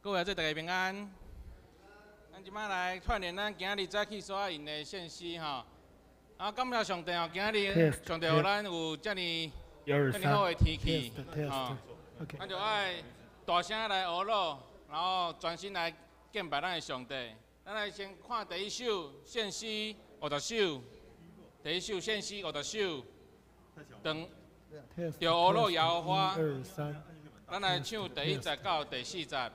各位，祝大家平安。咱這擺來串聯咱今仔日早起所愛用的信息吼。啊，感謝上帝哦，今仔日上帝予咱有遮爾遮爾好的天氣，吼。咱就愛大聲來呵咾，然後專心來敬拜咱的上帝。咱來先看第一首聖詩五十首，第一首聖詩五十首，當著呵咾耶和華。咱來唱第一節到第四節。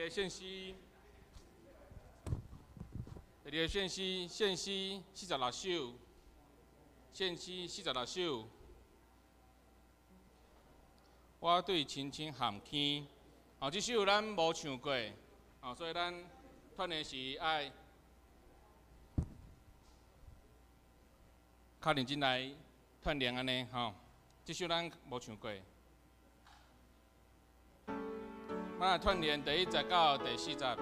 聖詩，第二個聖詩，聖詩四十六首，聖詩四十六首。我對深深陷坑，哦，這首咱無唱過，哦，所以咱團練時愛較認真來鍛鍊按呢，吼，這首咱無唱過。咱來串聯第一節到第四節。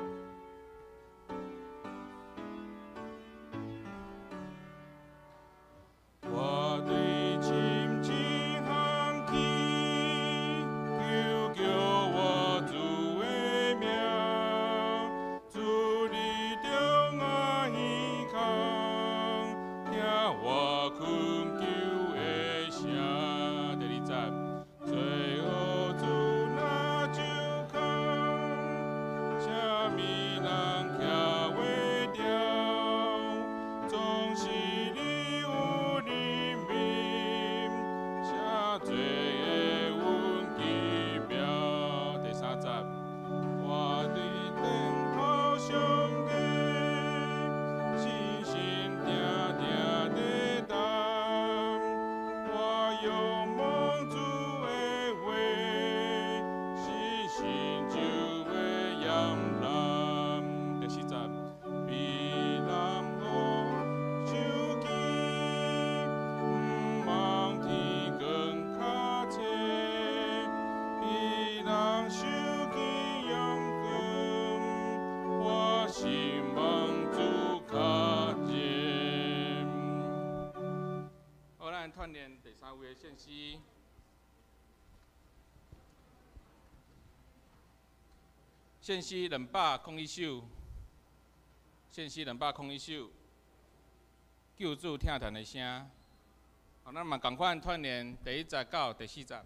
我對深深陷坑，求叫我主的名，主你中我耳空，聽我懇求的聲。第二節，罪惡主若就空，啥物人徛袂牢，總是你有憐憫，寫做的阮奇妙。第三節，我佇等候上帝，信心定定地等，我仰望主的話，信心就會延南。第四節，比南無手機，毋望天光較濟，比人手機勇敢，我心望主較堅。好，咱串聯第三位的聖詩，聖詩201首，聖詩兩百空一首，救主疼彈的聲。好，咱嘛仝款串聯第一節到第四節。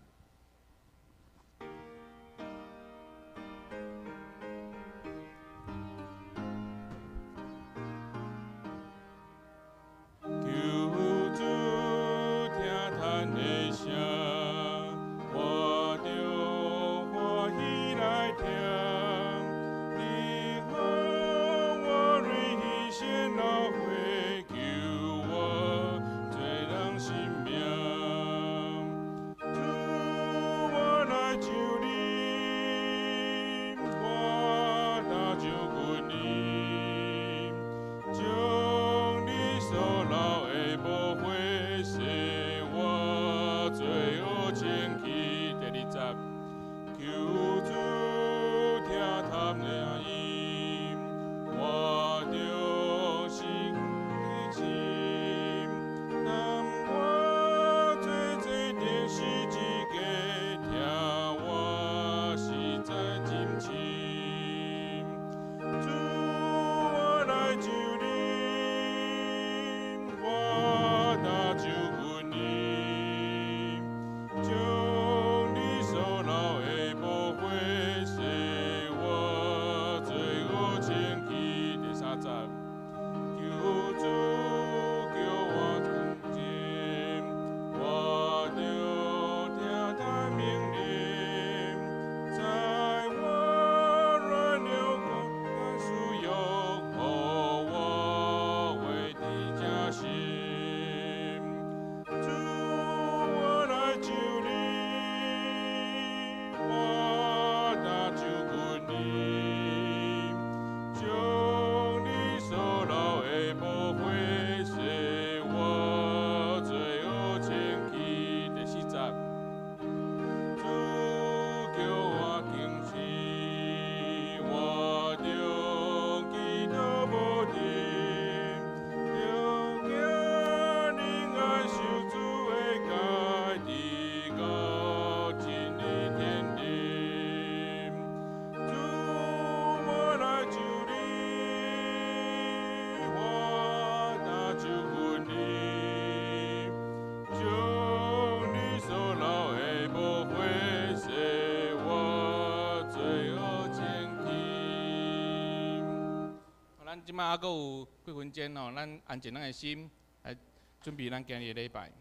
咱這擺猶閣有幾分鐘吼，咱安靜咱的心，來準備咱今日的禮拜。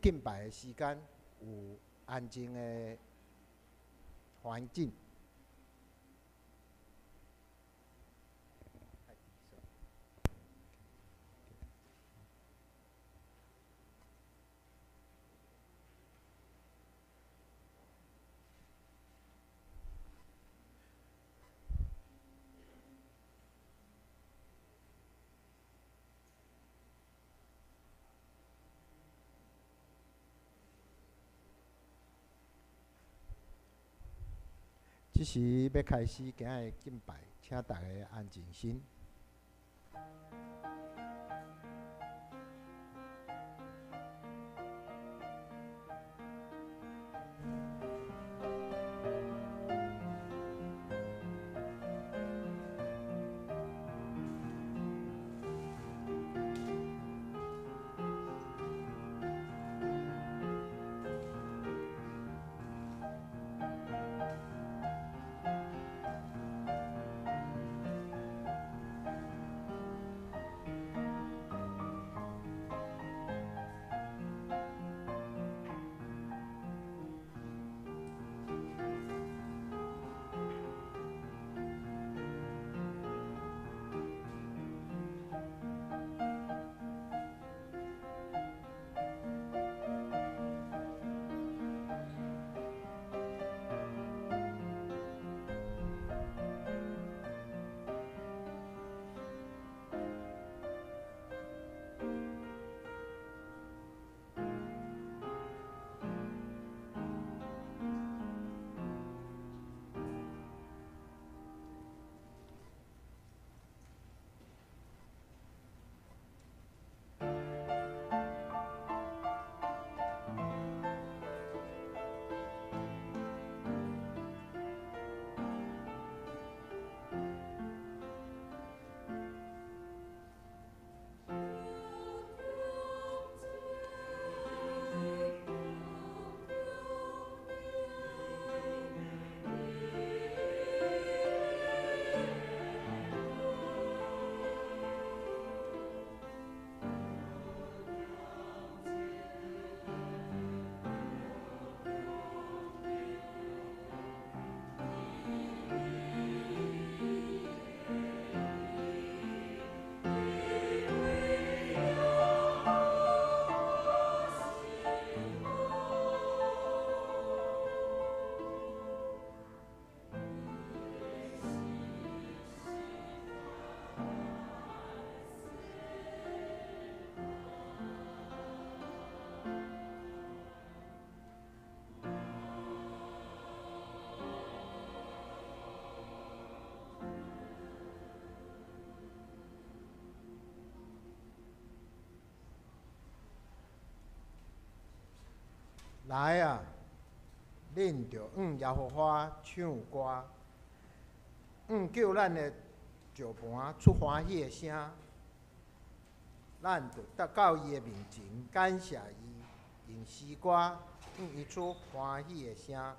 敬拜的時間有安靜的環境。這時欲開始今仔日敬拜，請大家安靜心。來啊！恁著向耶和華唱歌，向叫咱的石磐出歡喜的聲。咱著達到伊的面前，感謝伊，用詩歌向伊出歡喜的聲。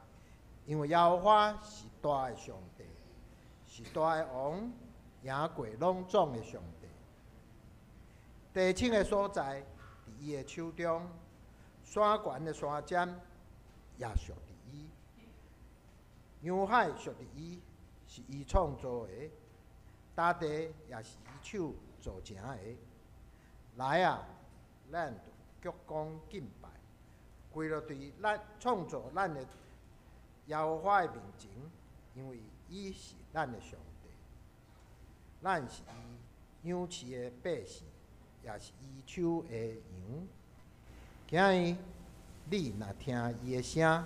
因為耶和華是大的上帝，是大的王，贏過攏總的上帝。地清的所在，伊的手中，山懸的山尖也屬佇伊，洋海屬佇伊，是伊創造的，大地也是伊手造成的。來啊，咱鞠躬敬拜，跪落佇咱創造咱的耶和華的面前，因為伊是咱的上帝，咱是伊養飼的百姓，也是伊手的羊。今日你若聽伊的聲，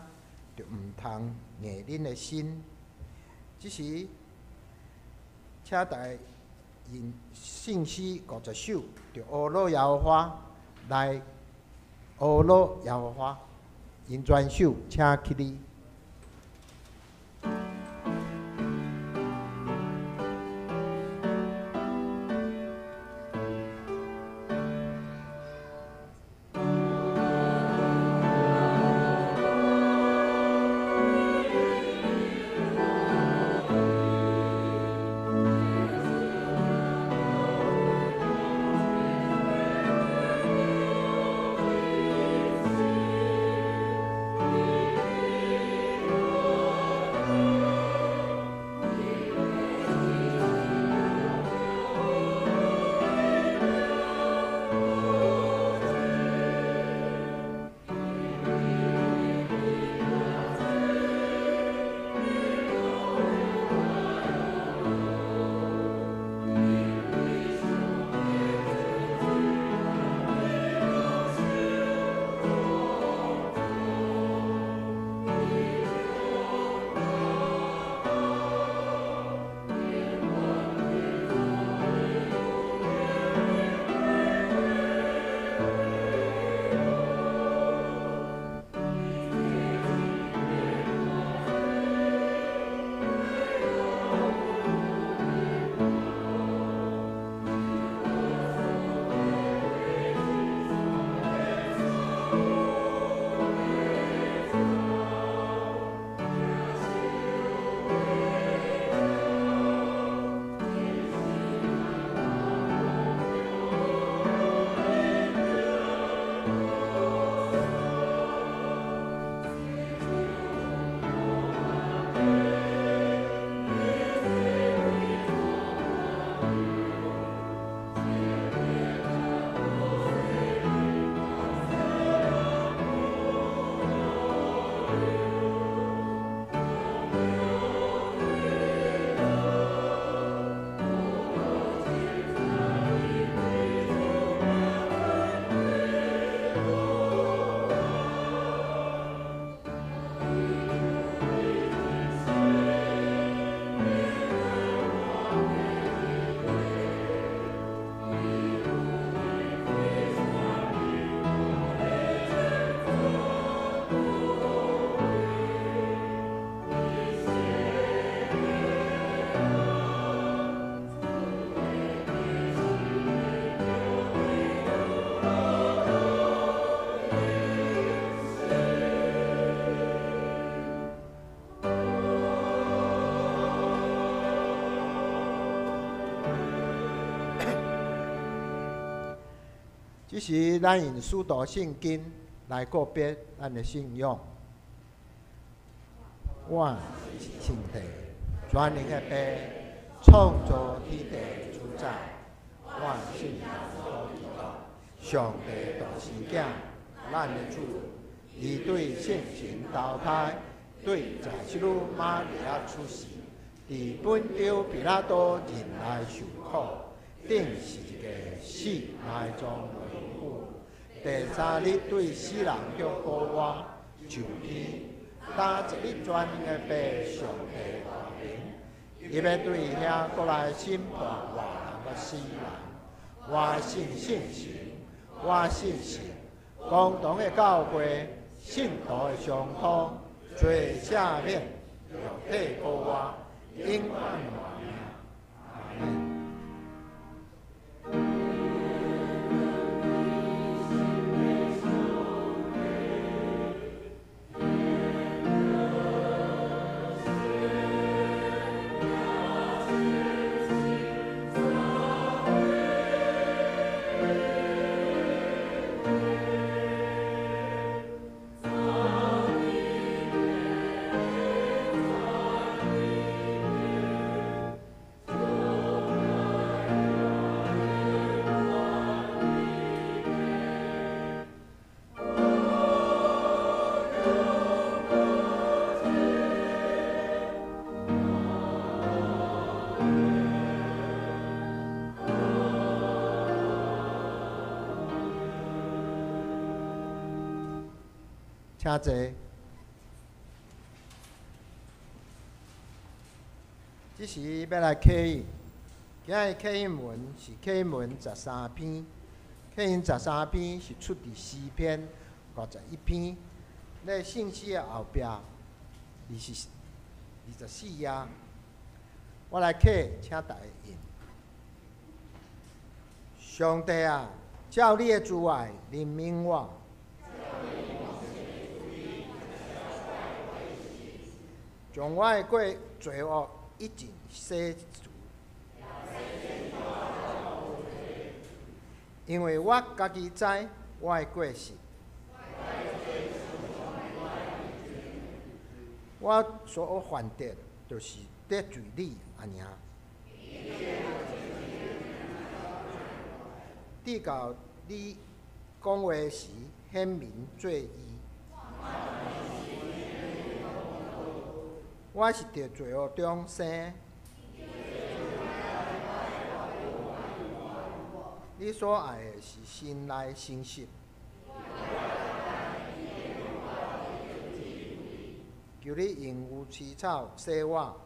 就毋通硬恁的心。這時，請大家用聖詩50首，就阿羅耶和華來阿羅耶和華，用全首請起立。這時，咱用使徒信經來告別咱的信仰。我信帝，全能的父，創造天地的主宰。我信耶穌基督，上帝獨生囝，咱的主。伊對聖神投胎，對十七女瑪利亞出世，佇本丟彼拉多忍耐受苦，釘十字架死埋葬落土。第三日對死人中復活，上天，擔一日全能的父上帝大能，伊欲對遐閣來審判活人佮死人。我信聖神，我信神，共同的教會，聖徒的相通，罪赦免，肉體復活，永遠活命。阿們。請坐。這時欲來啟應，今日啟應文是啟應文十三篇，啟應十三篇是出佇詩篇51篇，咧聖詩的後壁24頁。我來啟，請大家應。上帝啊，照你的慈愛憐憫我，將我的過罪惡一盡洗除，因為我家己知我的過失，我所犯的，就是得罪你爾。直到你講話時顯明做義。我是佇罪惡中生。你所愛的是心內誠實。求你用烏青草洗我，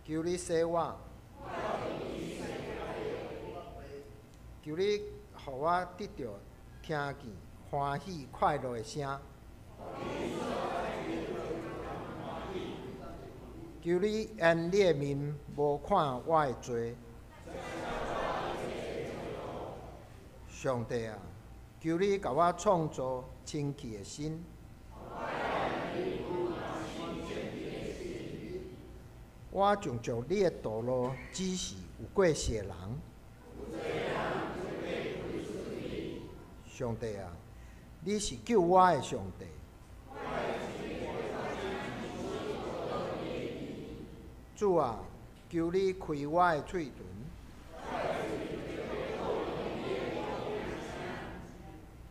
求你洗我，求你予我得著聽見歡喜快樂的聲。求你因你的面無看我的罪。上帝啊，求你共我創造清氣的心。我從著你的道路指示有過失的人。上帝啊，你是救我的上帝。主啊，求你開我的喙唇，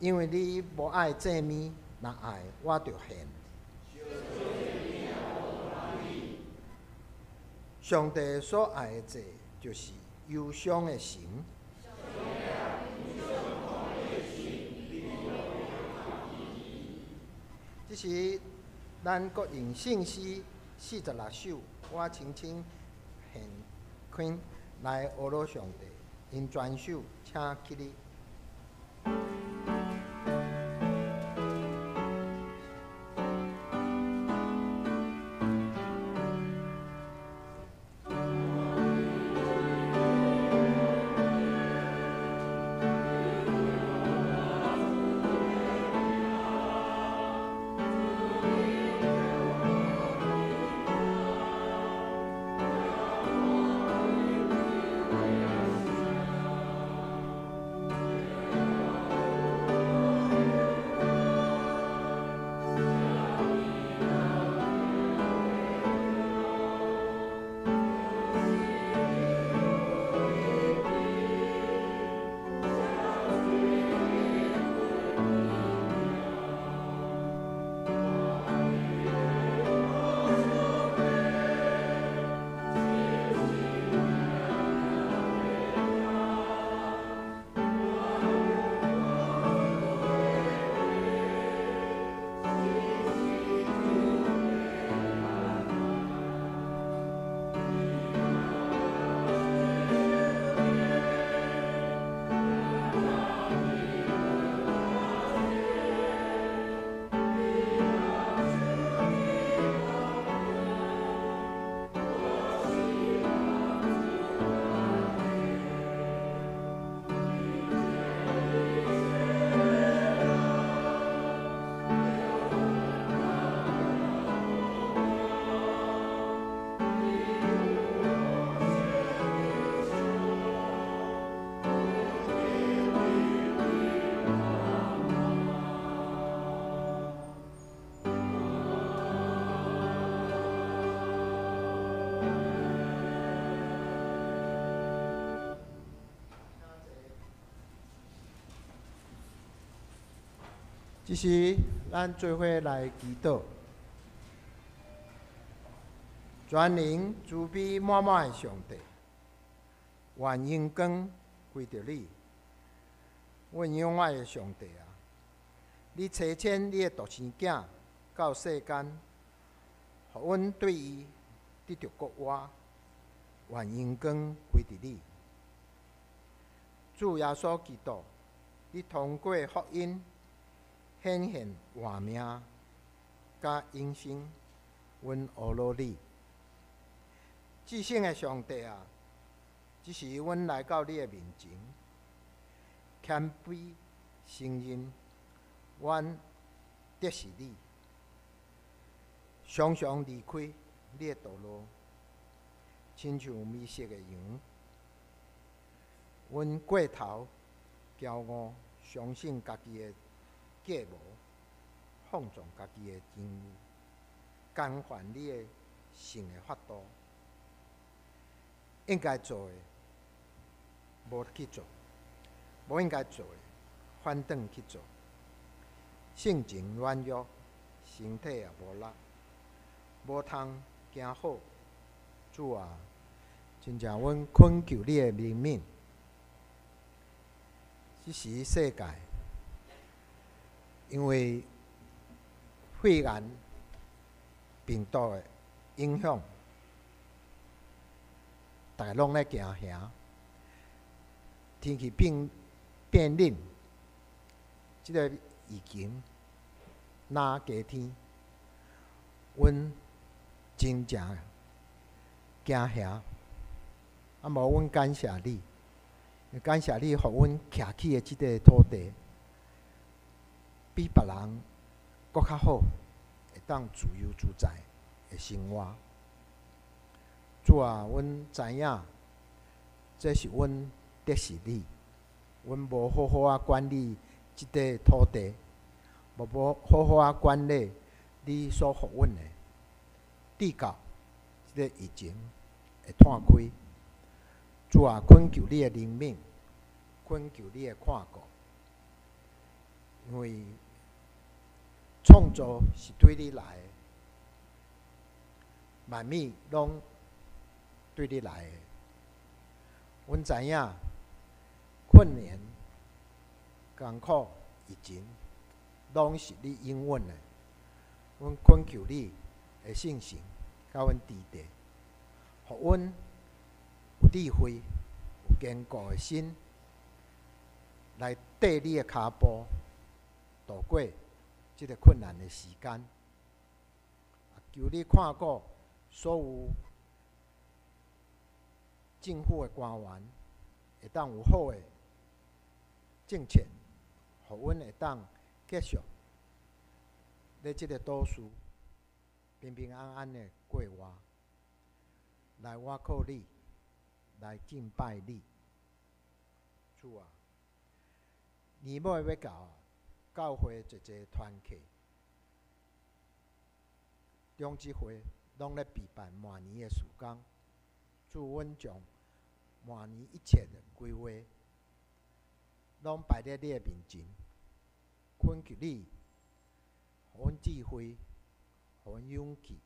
因為你無愛祭物，若愛我就獻。上帝所愛的祭，就是憂傷的心。這時，咱閣用聖詩46首，我親親獻開來阿羅上帝，𪜶全首請起立。這時，咱做伙來祈禱。全能慈悲滿滿的上帝，願榮光歸著你。阮永遠的上帝啊，你差遣你的獨生囝到世間，予阮對伊得著復活，願榮光歸佇你。主耶穌基督，你通過福音顯現活命佮永生，阮阿羅你。至聖的上帝啊，這時阮來到你的面前，謙卑承認阮得勢你，常常離開你的道路，親像迷失的羊。阮過頭驕傲，相信家己的計謀，放縱家己的情欲，干犯你的聖的法度。應該做的無去做，無應該做的反轉去做。性情軟弱，身體也無力，無通行好。主啊，真正阮懇求你的憐憫。這時世界因為肺炎病毒的影響，逐家攏咧驚嚇，天氣變變冷，這个疫情若加添，阮真正驚嚇。啊，無阮感謝你，感謝你予阮徛起的這塊土地，比別人閣較好，會當自由自在的生活。主啊，阮知影，這是阮得失你，阮無好好仔管理這塊土地，無好好仔管理你所予阮的，直到這个疫情會湠開。主啊，懇求你的憐憫，懇求你的看顧，因為創造是對你來的，萬物攏對你來的。阮知影困難、艱苦、疫情，攏是你應允的。阮懇求你的聖神佮阮佇地，予阮有智慧、有堅固的心，來綴你的跤步，度過這个困難的時間。求你看顧所有政府的官員，會當有好的政策，予阮會當繼續佇這个都市平平安安的過活，來倚靠你，來敬拜你。主啊，年尾欲到，教會濟濟團契、長執會攏咧備辦明年的事工。主，阮將明年一切的規劃，攏擺佇你的面前，懇求你，予阮智慧，予阮勇氣，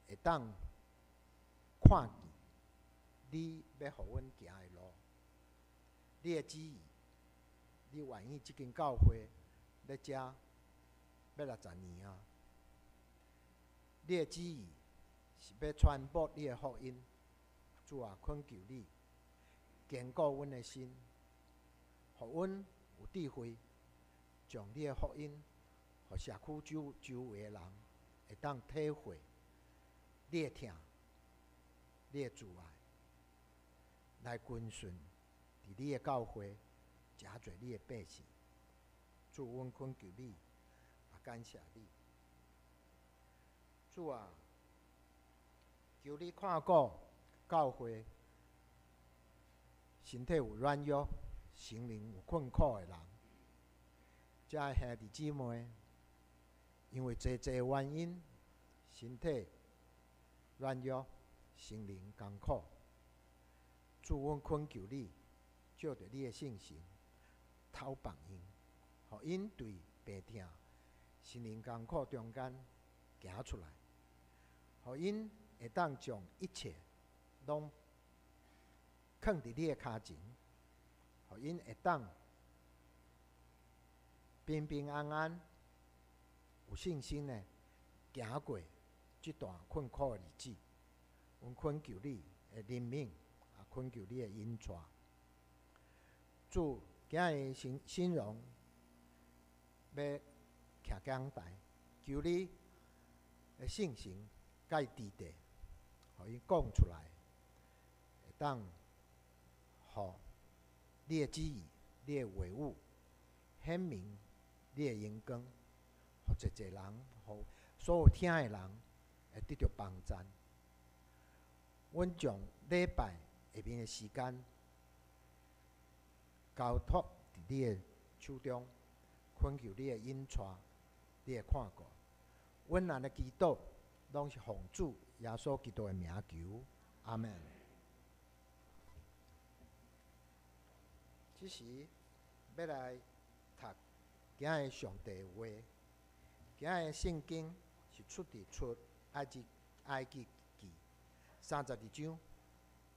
會當看見你欲予阮行的路，你的旨意，你願意這間教會佇遮欲60年啊？你的旨意是欲傳播你的福音。主啊，懇求你堅固阮的心，予阮有智慧，將你的福音，予社區周周圍的人會當體會你的疼、你的慈愛，來跟隨佇你的教會，誠濟你的百姓。主，阮懇求你，也感謝你。主啊，求你看顧教會身體有軟弱、心靈有困苦的人，遮兄弟姊妹，因為濟濟原因，身體軟弱、心靈艱苦。主，阮懇求你，借著你的聖神，透放𪜶，予𪜶對病痛、心靈艱苦中間行出來，予𪜶會當將一切攏囥佇你的跤前，予𪜶會當平平安安，有信心的行過這段困苦的日子。阮懇求你的憐憫，也懇求你的引帶。主，今日新新榮欲徛講台，求你的聖神共伊佇地，予伊講出來，會當予你的旨意、你的話語顯明你的榮光，予濟濟人，予所有聽的人會得著幫贊。阮將禮拜下面的時間交託佇你的手中，懇求你的引帶，你的看顧。阮按呢祈禱，攏是奉主耶穌基督的名求，阿門。這時欲來讀今日上帝的話，今日聖經是出佇出埃及埃及記32章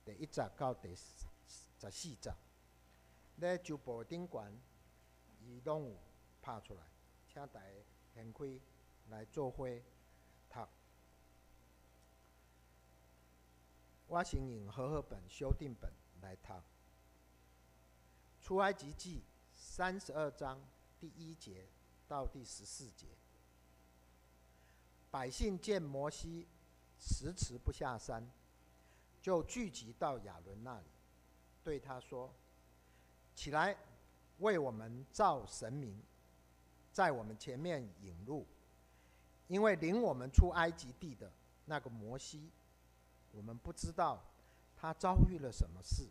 第1節到第14節。咧周報頂懸，伊攏有拍出來，請大家掀開來做伙讀。我先用和合本修訂本來讀。出埃及記32章第1節到第14節，百姓見摩西遲遲不下山，就聚集到亞倫那裡，對他說：起來，為我們造神明，在我們前面引路，因為領我們出埃及地的那個摩西，我們不知道他遭遇了什麼事。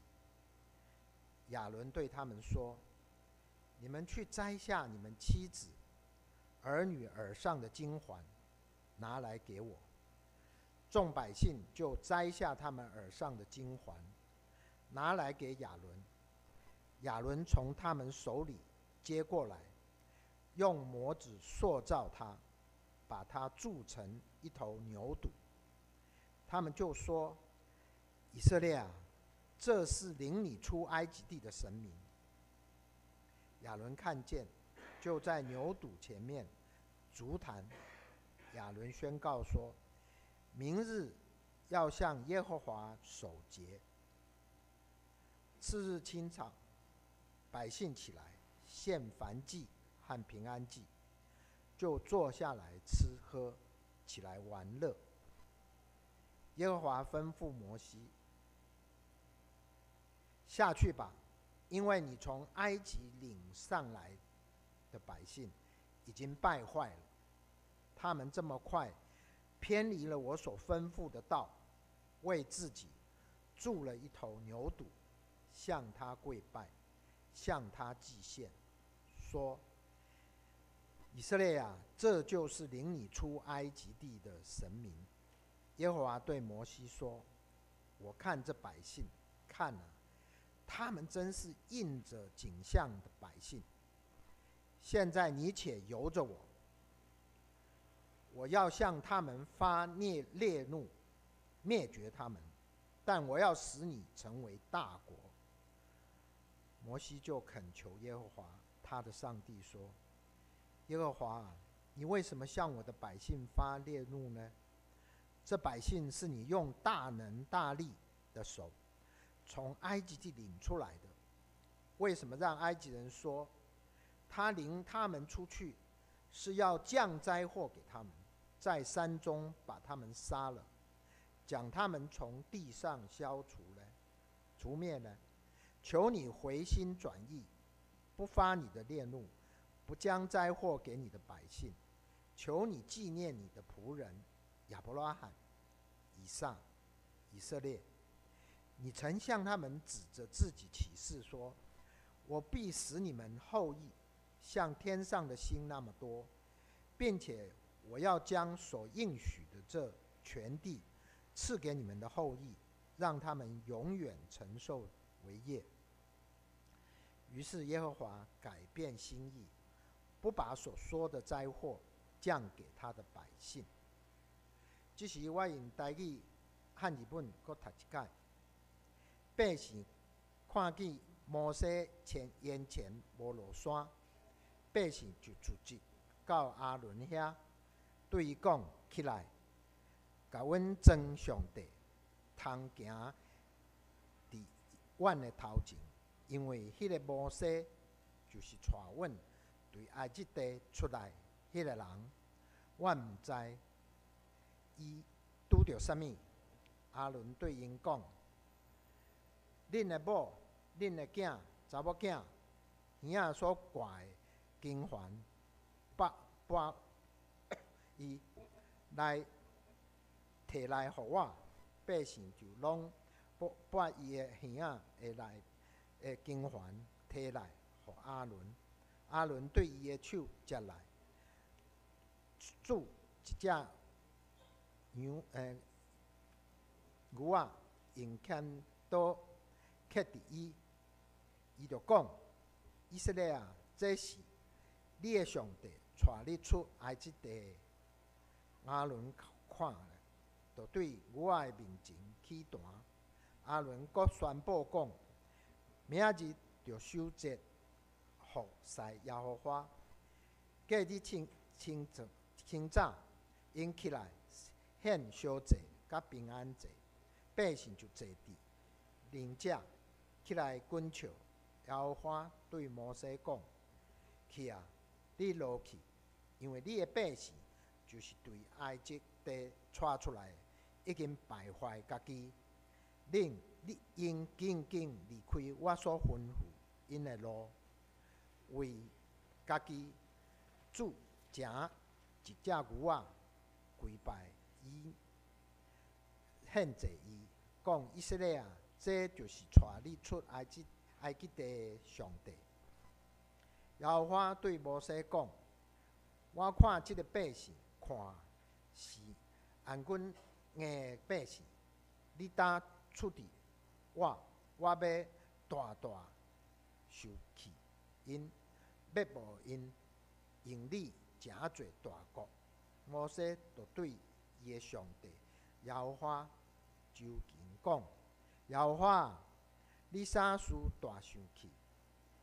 亞倫對他們說：你們去摘下你們妻子、兒女耳上的金環，拿來給我。眾百姓就摘下他們耳上的金環，拿來給亞倫。亞倫從他們手裡接過來，用模子塑造它，把它鑄成一頭牛犢。他們就說：以色列啊，這是領你出埃及地的神明。亞倫看見，就在牛犢前面築壇。亞倫宣告說：明日要向耶和華守節。次日清早，百姓起來獻燔祭和平安祭，就坐下來吃喝，起來玩樂。耶和華吩咐摩西：下去吧，因為你從埃及領上來的百姓已經敗壞了，他們這麼快偏離了我所吩咐的道，為自己鑄了一頭牛犢，向他跪拜，向他祭獻，說：以色列啊，這就是領你出埃及地的神明。耶和華對摩西說：我看這百姓，看啊，他們真是硬著頸項的百姓。現在你且由著我，我要向他們發烈烈怒，滅絕他們，但我要使你成為大國。摩西就懇求耶和華他的上帝說：耶和華啊，你為什麼向我的百姓發烈怒呢？這百姓是你用大能大力的手從埃及地領出來的，為什麼讓埃及人說他領他們出去是要降災禍給他們，在山中把他們殺了，將他們從地上消除呢？除滅呢？求你回心轉意，不發你的烈怒，不將災禍給你的百姓。求你紀念你的僕人亞伯拉罕、以撒、以色列。你曾向他們指着自己起誓說：我必使你們後裔像天上的星那麼多，並且我要將所應許的這全地賜給你們的後裔，讓他們永遠承受為業。於是耶和華改變心意，不把所說的災禍降給他的百姓。這時我用台語漢字本閣讀一擺。百姓看見摩西前眼前無落山，百姓就聚集到亞倫遐，對伊講：起來，共阮裝上帝通行佇阮的頭前，因為彼个摩西就是帶阮對埃及地出來彼个人，阮毋知伊拄著啥物。亞倫對𪜶講：恁的某、恁的囝、查某囝，耳仔所掛的金環，縛縛伊來提來予我，百姓就攏縛縛伊的耳仔的內的金環提來予亞倫。亞倫對伊的手接來，煮一隻羊牛仔，用牽刀刻佇伊，伊就講：以色列啊，這是你的上帝帶你出埃及地的。亞倫看了，就對牛仔的面前起壇。亞倫閣宣布講：明仔日著守節服侍耶和華。隔日清清早清早，𪜶起來獻燒祭佮平安祭，百姓就坐佇鄰舍起來滾笑。耶和華對摩西講：去啊，你落去，因為你的百姓就是對埃及地帶出來的，已經敗壞家己。恁你應緊緊離開我所吩咐𪜶的路，為家己鑄成一隻牛仔，跪拜伊，獻祭伊，講以色列啊，這就是帶你出埃及地的上帝。耶和華對摩西講：我看這个百姓，看是絚骨硬的百姓，你若處置我，我欲大大受氣𪜶，欲無𪜶，用你成做大國。摩西就對伊的上帝耶和華求情講：耶和華，你啥事大生氣？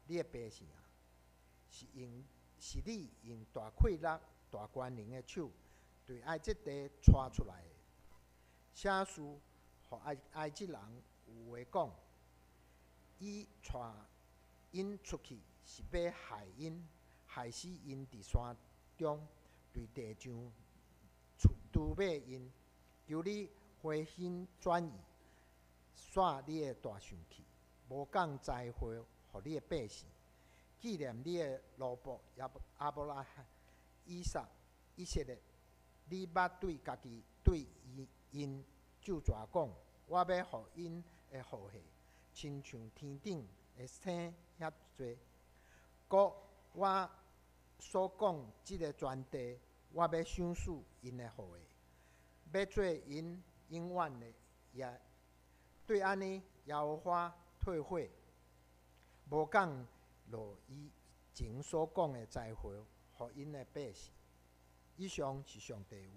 你的百姓啊，是你用大氣力、大權能的手，對埃及地帶出來的。啥事予埃及人有話講？伊帶𪜶出去是欲害𪜶，害死𪜶佇山中，對地上誅滅𪜶。求你回心轉意，煞你的大生氣，無降災禍予你的百姓，紀念你的奴僕亞伯拉罕、以撒、以色列。你捌對家己對𪜶咒詛講：我欲予𪜶的後裔，親像天頂的星遐濟。閣我所講這个全地，我欲賞賜𪜶的後裔，欲做𪜶永遠的業。對按呢，耶和華退悔，無降落以前所講的災禍，予𪜶的百姓。以上是上帝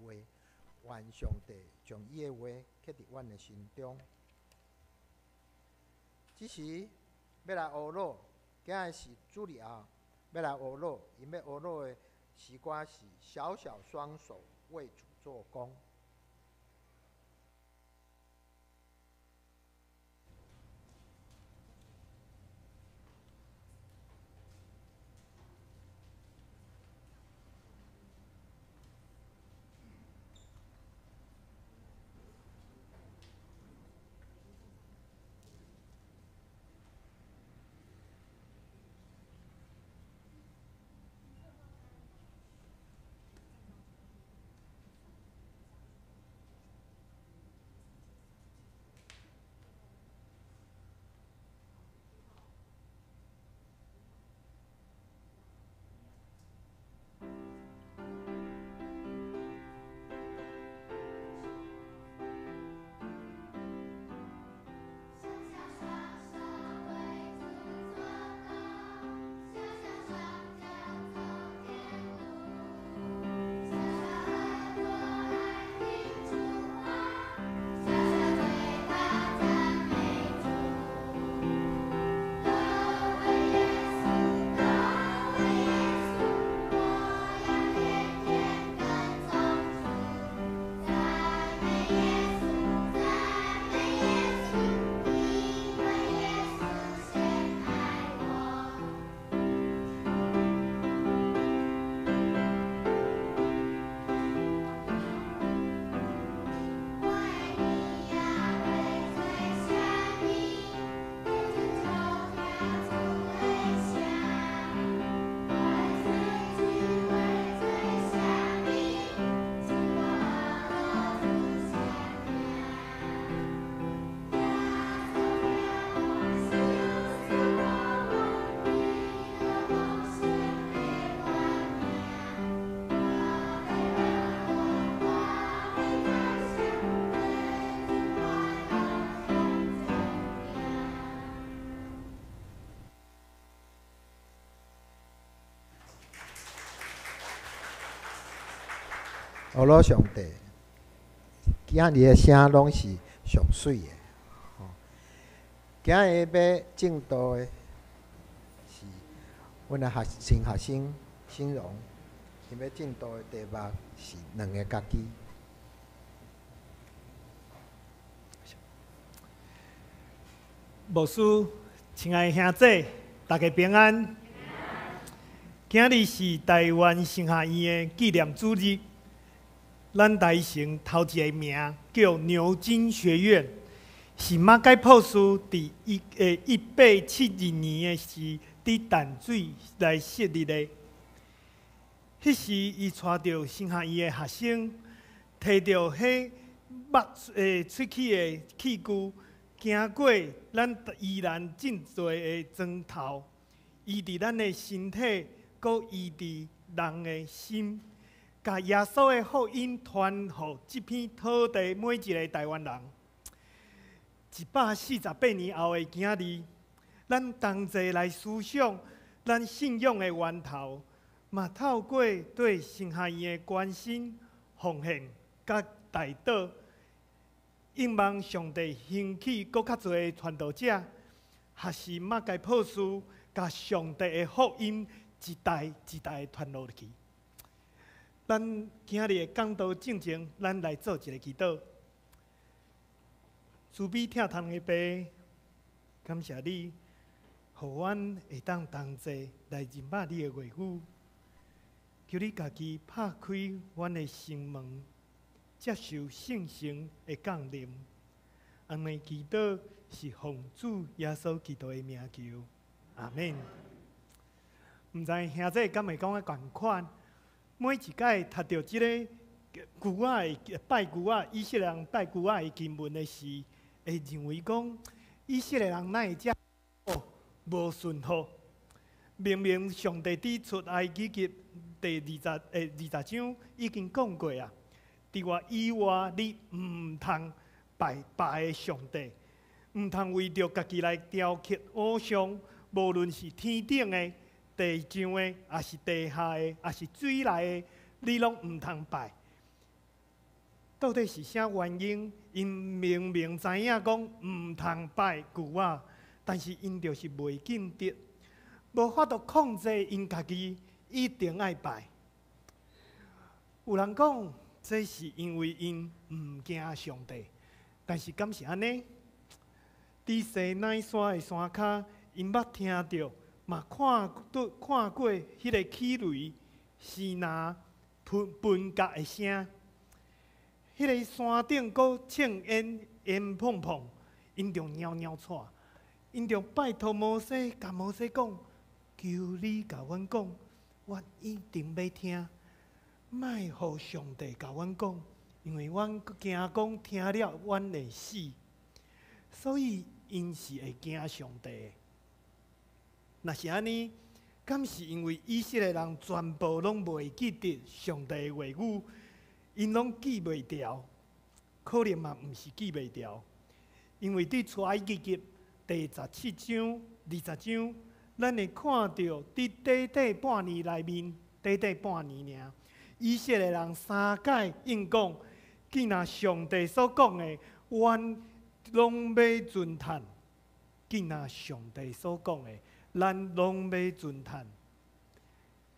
話，願上帝將伊的話刻佇阮的心中。這時欲來呵咾，今日是主日後欲來呵咾，𪜶欲呵咾的詩歌是《小小雙手為主做工》。阿老上帝，今日的聲攏是上媠的。今日欲證道的是阮的學新學生新榮，伊欲證道的題目是兩个家己。牧師，親愛的兄姊，大家平安。今日是台灣神學院的紀念主日，咱台成頭一個名叫牛津學院，是馬偕博士佇1872年的時，佇淡水來設立的。彼時，伊帶著神學院的學生，提著彼肉喙齒的器具，經過咱宜蘭真濟的磚頭，醫治咱的身體，閣醫治人的心，共耶穌的福音傳予這片土地每一个台灣人。148年後的今日，咱同齊來思想咱信仰的源頭，嘛透過對神學院的關心、奉獻、佮代禱，仰望上帝興起閣較濟的傳道者，學習馬偕博士，共上帝的福音一代一代傳落去。咱今日的講道進前，咱來做一个祈禱。慈悲疼痛的爸，感謝你，予阮會當同齊來認捌你的話語。求你家己拍開阮的心門，接受聖神的降臨。按呢祈禱是奉主耶穌基督的名求，阿們。毋知兄姊敢會感覺仝款？每一擺讀著這个龜仔的拜龜仔，以色列人拜龜仔的經文的時，會認為講以色列人哪會遮無順服？明明上帝佇出埃及記第二十章已經講過啊，佇我以外你毋通拜別个上帝，毋通為著家己來雕刻偶像，無論是天頂的、地上的，抑是地下的，抑是水內的，你攏毋通拜。到底是啥原因？𪜶明明知影講毋通拜龜仔，但是𪜶就是袂記得，無法度控制𪜶家己，一定愛拜。有人講，這是因為𪜶毋驚上帝，但是敢是按呢？佇西奈山的山跤，𪜶捌聽著，嘛看著看過彼个起雷、西拿噴分角的聲，彼个山頂閣衝煙煙膨膨，𪜶就朒朒掣，𪜶就拜託摩西，共摩西講：求你共阮講，我一定欲聽。莫予上帝共阮講，因為阮驚講聽了，阮會死。所以𪜶是會驚上帝的。若是按呢，敢是因為以色列人全部攏袂記得上帝的話語，𪜶攏記袂牢？可能嘛毋是記袂牢，因為佇出埃及記第17章、20章，咱會看著佇短短半年內面，短短半年爾，以色列人三擺應講，既若上帝所講的，阮攏欲遵趁；既若上帝所講的，咱攏欲遵趁。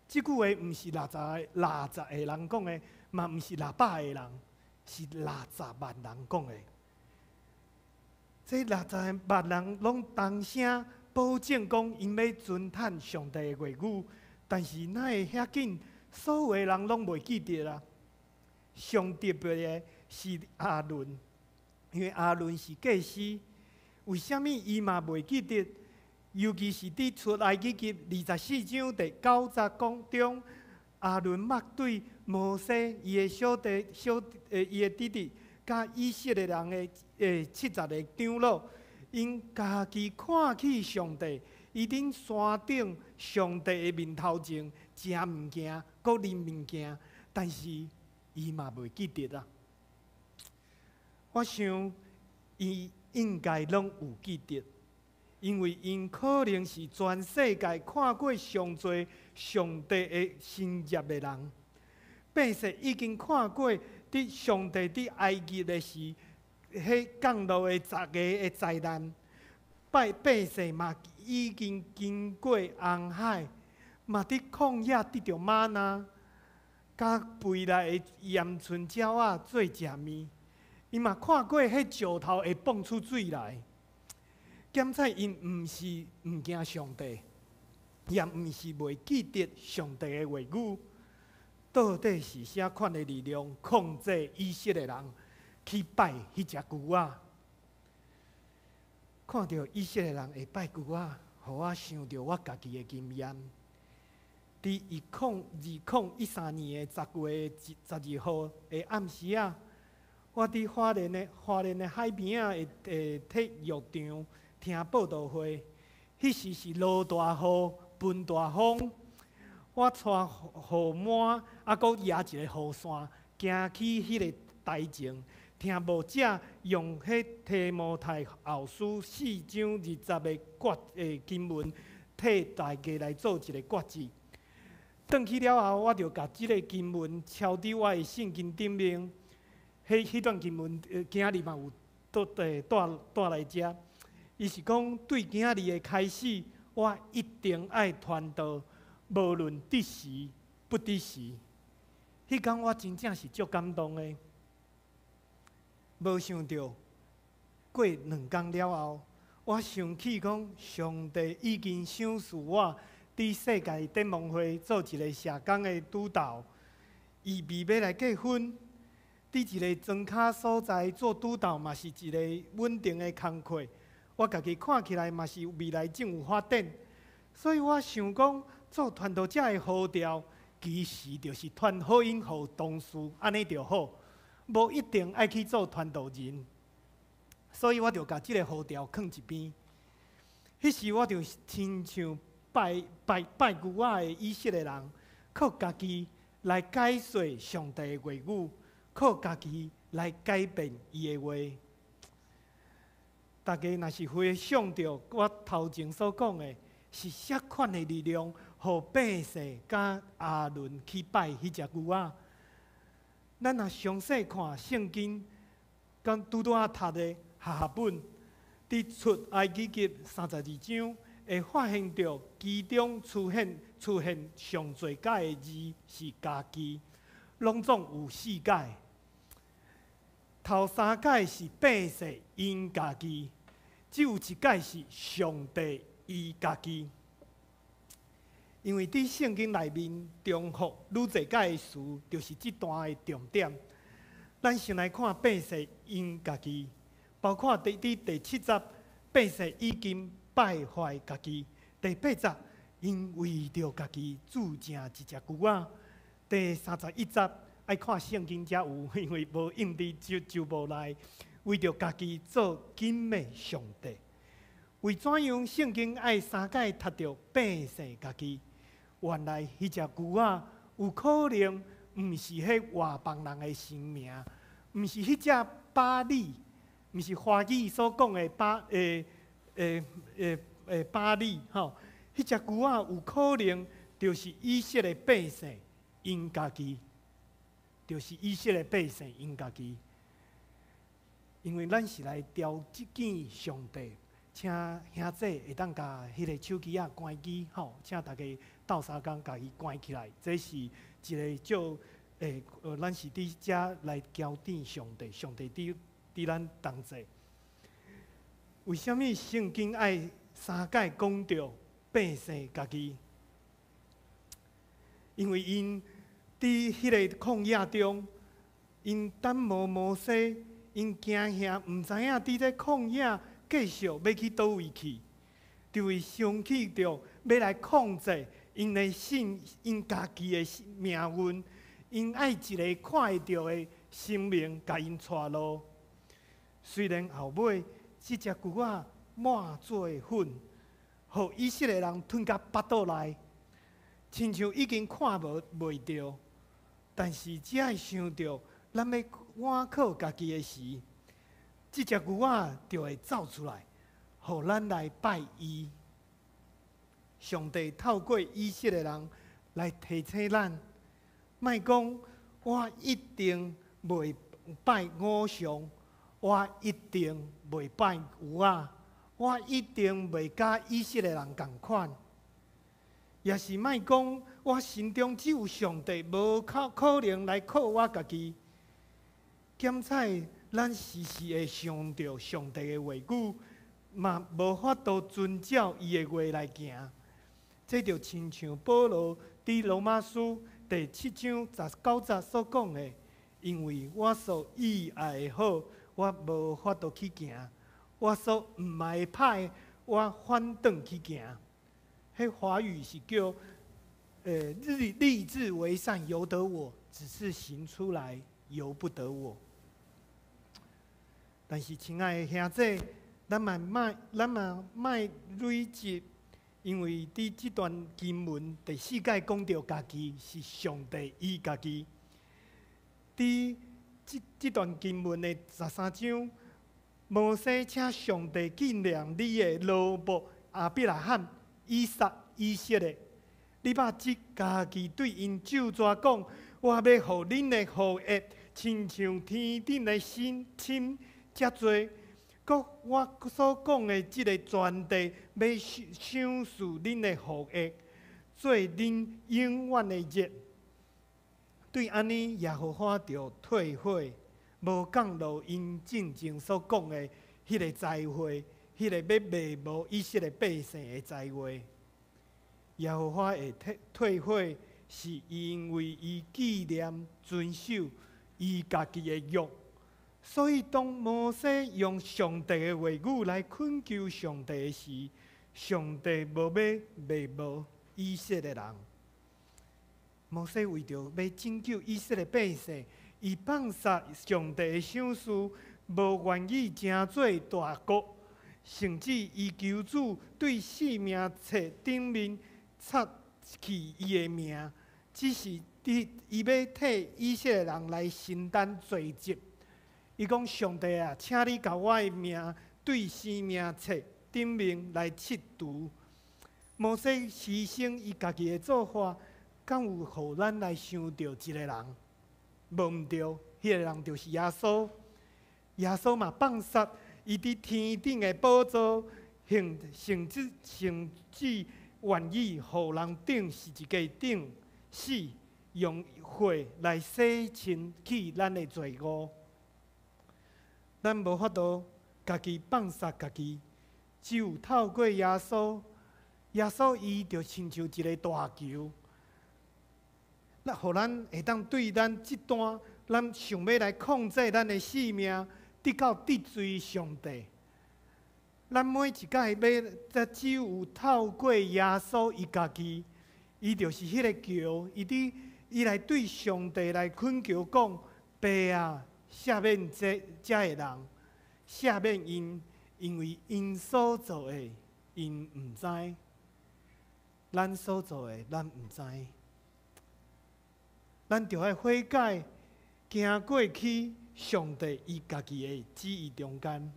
這句話毋是60個人講的，嘛毋是600個人，是60萬人講的。這60萬人攏同聲保證講，𪜶欲遵趁上帝的話語，但是哪會遐緊？所有的人攏袂記得啊。上特別的是亞倫，因為亞倫是祭司，為啥物伊嘛袂記得？尤其是佇出埃及記24章第9節講中，亞倫捌對摩西伊的小弟小伊的弟弟，佮以色列人的70个長老，𪜶家己看起上帝，伊佇山頂上帝的面頭前食物件，閣啉物件，但是伊嘛袂記得啊。我想伊應該攏有記得，因為𪜶可能是全世界看過上濟上帝的神蹟的人。百姓已經看過，佇上帝佇埃及的時，彼降落的十個的災難。百姓嘛已經經過紅海，嘛佇曠野得著嗎哪，佮肥力的鵪鶉鳥仔做食麵。𪜶嘛看過彼石頭會迸出水來。檢採𪜶毋是毋驚上帝，也毋是袂記得上帝的話語。到底是啥款的力量控制以色列人去拜彼隻牛仔？看著以色列人會拜牛仔，予我想著我家己的經驗。佇2013年的10月12號的暗時仔，我佇花蓮的海邊仔的體育場聽報道會，彼時是落大雨、盆大風，我帶雨帽，猶閣舉一个雨傘，行去彼个台前，聽牧者用彼提摩太後書4章20的決經文，替大家來做一个決志。轉去了後，我就共這个經文抄佇我的聖經頂面。彼段經文，今仔日嘛有帶帶來遮。伊是講對今仔日的開始，我一定愛傳道，無論得時不得時。彼工我真正是足感動的。無想著過兩工了後，我想起講上帝已經賞賜我佇世界展望會做一个社工的督導，預備欲來結婚，佇一个莊跤所在做督導嘛是一个穩定的工課。我家己看起來嘛是未來正有發展，所以我想講做傳道者的呼召，其實就是傳福音予同事，按呢就好，無一定愛去做傳道人。所以我就共這个呼召囥一邊。彼時我就親像拜拜拜牛仔的以色列人，靠家己來解說上帝的話語，靠家己來改變伊的話。大家若是回想著我頭前所講的，是啥款的力量，予百姓佮亞倫去拜彼隻牛仔？咱若詳細看聖經，剛拄拄仔讀的和合本，佇出埃及記32章，會發現著其中出現上濟擺的字是家己，攏總有四擺。頭三擺是百姓𪜶家己，只有一擺是上帝伊家己。因為佇聖經內面重複愈濟擺的詞，就是這段的重點。咱先來看百姓𪜶家己，包括佇第七節，百姓已經敗壞家己；第八節，𪜶為著家己鑄成一隻牛仔；第31節，愛看聖經才有，因為無印佇周簿內，為著家己做金的上帝。為怎樣聖經愛三擺提著百姓家己？原來彼隻牛仔有可能毋是彼外邦人的神明，毋是彼隻巴力，毋是華語所講的巴力吼。彼隻牛仔有可能就是以色列百姓𪜶家己。就是以色列百姓𪜶家己，因為咱是來朝見上帝，請兄姊會當共彼个手機仔關機吼，請大家鬥相共共伊關起來。這是一个足咱是佇遮來朝見上帝，上帝佇咱同在。為啥物聖經愛三擺講著百姓家己？因為𪜶佇彼个曠野中，𪜶等無摩西，𪜶驚嚇，毋知影佇這曠野繼續欲去佗位去，就會想起著欲來控制𪜶的性，𪜶家己的命運，𪜶愛一个看會著的神明共𪜶帶路。雖然後尾這隻牛仔抹做粉，予以色列人吞甲腹肚內，親像已經看無袂著，但是只愛想著咱欲倚靠家己的時，這隻牛仔就會走出來，予咱來拜伊。上帝透過以色列人來提醒咱，莫講我一定袂拜偶像，我一定袂拜牛仔，我一定袂佮以色列人仝款。也是莫講，我心中只有上帝，無可可能來靠我家己。檢採咱時時會想著上帝的話語，嘛無法度遵照伊的話來行。這就親像保羅佇羅馬書第七章十九節所講的：因為我所意愛的好，我無法度去行；我所毋愛的歹，我反轉去行。彼華語是叫，立志為善由得我，只是行出來由不得我。但是，親愛的兄弟，咱嘛莫累積，因為佇這段經文第四節講著家己是上帝伊家己。佇這段經文的十三章，摩西請上帝紀念你的奴僕亞伯拉罕、以撒、以色列，你捌這家己對𪜶咒詛講：我欲予恁的後裔親像天頂的星星遮濟。閣我所講的這个全地，欲賞賜恁的後裔，做恁永遠的業。對按呢，耶和華就退悔，無降落𪜶進前所講的彼个災禍，彼个欲滅無以色列百姓的災禍。耶和華會退悔，是因為伊紀念遵守伊家己的約。所以，當摩西用上帝的話語來懇求上帝的時，上帝無欲滅無以色列人。摩西為著欲拯救以色列百姓，伊放殺上帝的賞賜，無願意成做大國，甚至伊求主對生命冊頂面擦去伊的名，只是佇伊欲替以色列人來承擔罪責。伊講：上帝啊，請你共我的名對生命冊頂面來拭除。摩西犧牲伊家己的做法，敢有予咱來想著一個人？無毋對，彼个人就是耶穌。耶穌嘛放殺伊佇天頂的寶座，甚至願意予人釘十字架頂死，用血來洗清去咱的罪惡。咱無法度家己放殺家己，只有透過耶穌，耶穌伊就親像一個大橋，那予咱會當對咱這段，咱想欲來控制咱的性命，得到得罪上帝。咱每一擺欲，才只有透過耶穌伊家己，伊就是彼个橋，伊佇伊來對上帝來懇求講：爸啊，赦免這遮的人，赦免𪜶，因為𪜶所做的，𪜶毋知。咱所做的，咱毋知。咱著愛悔改，行過去上帝伊家己的旨意中間。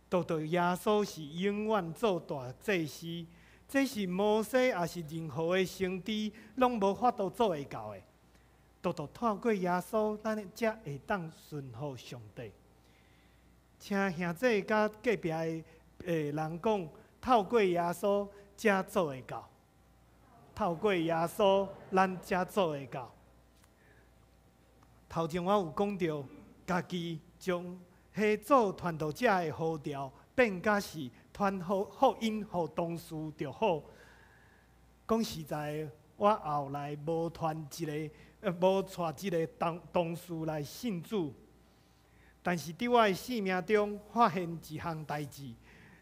獨獨耶穌是永遠做大祭司，這是摩西抑是任何的先知攏無法度做會到的。獨獨透過耶穌，咱才會當順服上帝。請兄弟佮隔壁的人講，透過耶穌才做會到。透過耶穌，咱才做會到。頭前我有講著，家己將彼做傳道者的呼召變甲是傳福音予同事就好。講實在，我後來無傳一个，無帶一个同事來信主。但是佇我的生命中發現一項代誌，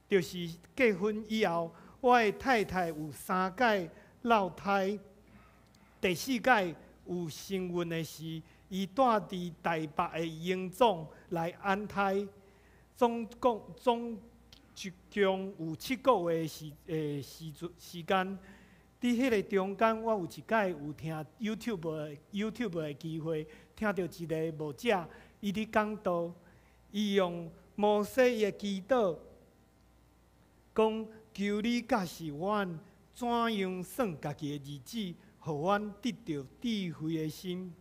就是結婚以後，我的太太有三擺落胎，第四擺有身孕的時，伊蹛佇台北的榮總來安胎，總共有7個月時間。佇彼个中間，我有一擺有聽 YouTube 的機會，聽著一个牧者，伊佇講道，伊用摩西的祈禱，講求你教示阮怎樣算家己的日子，予阮得著智慧的心。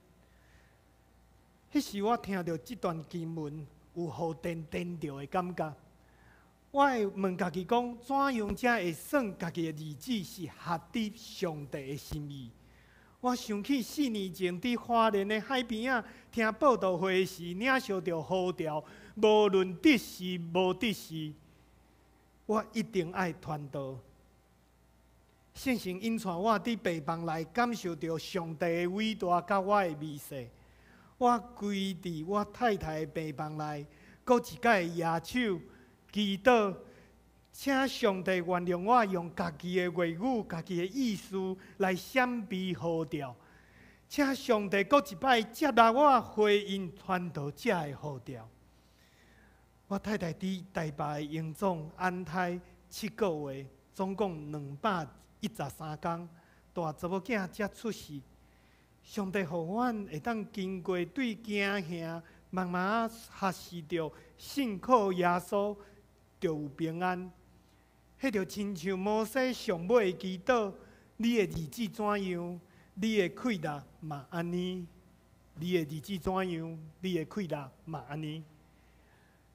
彼時我聽著這段經文，有予電電著的感覺。我會問家己講，怎樣才會算家己的日子是合佇上帝的心意？我想起4年前佇花蓮的海邊仔聽報道會時，領受著呼召，無論得時無得時，我一定愛傳道。聖神引帶我佇病房內感受著上帝的偉大佮我的微細。我跪佇我太太的病房內，閣一擺舉手祈禱，請上帝原諒我用家己的話語、家己的意思來閃避呼召，請上帝閣一擺接納我回應傳道者的呼召。我太太佇台北的榮總安胎7個月，總共213工，大查某囝才出世。上帝予阮會當經過對驚嚇，慢慢仔學習著信靠耶穌，就有平安。彼就親像摩西上尾的祈禱：你的日子怎樣，你的氣力嘛按呢；你的日子怎樣，你的氣力嘛按呢。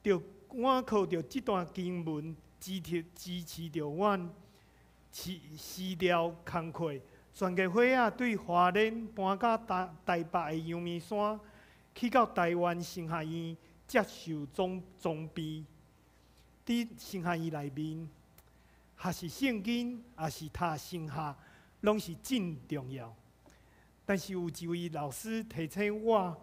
就倚靠著這段經文支持著阮，辭掉工課。全家伙仔對花蓮搬到台北的陽明山，去到台灣神學院接受裝備。佇神學院內面，學習聖經，抑是讀神學，攏是真重要。但是有一位老師提醒我，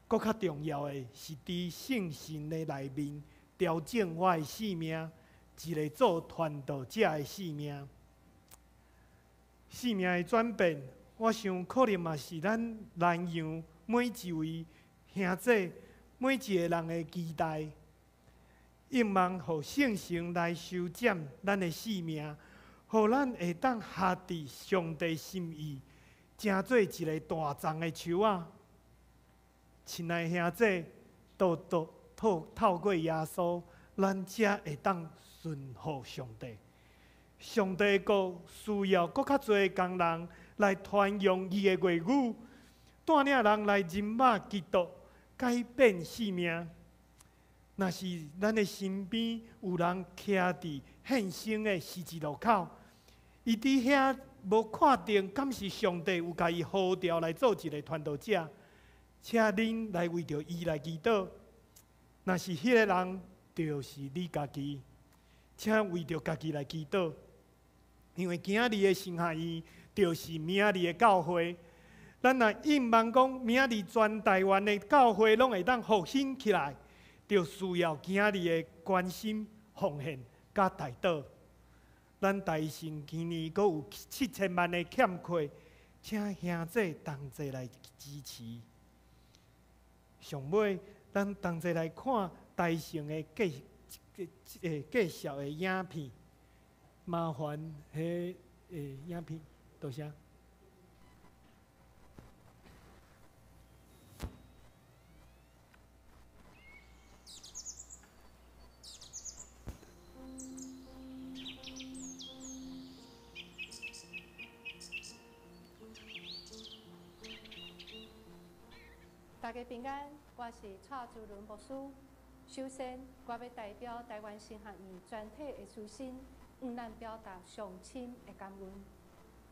閣較重要的是佇聖神的內面調整我的生命，一个做傳道者的生命。生命的轉變，我想可能嘛是咱南洋每一位兄弟、每一个人的期待。希望予聖神來修剪咱的生命，予咱會當合佇上帝心意，成做一个大叢的樹仔。親愛兄弟，都透過耶穌，咱才會當順服上帝。上帝閣需要閣較濟工人來傳揚伊的話語，帶領人來認捌基督，改變生命。若是咱的身邊有人徛佇獻身的十字路口，伊佇遐無確定，敢是上帝有共伊呼召來做一个傳道者，請恁來為著伊來祈禱。若是彼个人，就是你家己，請為著家己來祈禱。因為今仔日的神學院就是明仔日的教會，咱若應望講明仔日全台灣的教會攏會當復興起來，就需要今仔日的關心、奉獻佮代禱。咱台神今年閣有7000萬的欠缺，請兄弟同齊來支持。上尾，咱同齊來看台神的介紹的影片。麻煩彼个影片，多謝。大家平安，我是蔡珠倫牧師。首先，我欲代表台灣神學院全體的師生，向咱表達上深的感恩。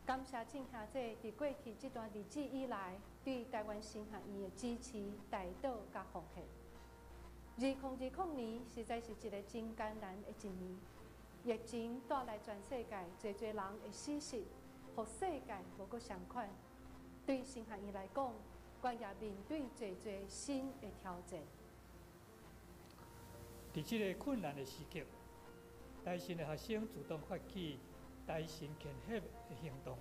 感謝眾兄弟佇過去這段日子以來，對台灣神學院的支持、代禱佮奉獻。2020年實在是一个真艱難的一年，疫情帶來全世界濟濟人的死訊，予世界無閣相仝。對神學院來講，阮也面對濟濟新的挑戰。佇這个困難的時刻，台神的學生主動發起台神虔協的行動，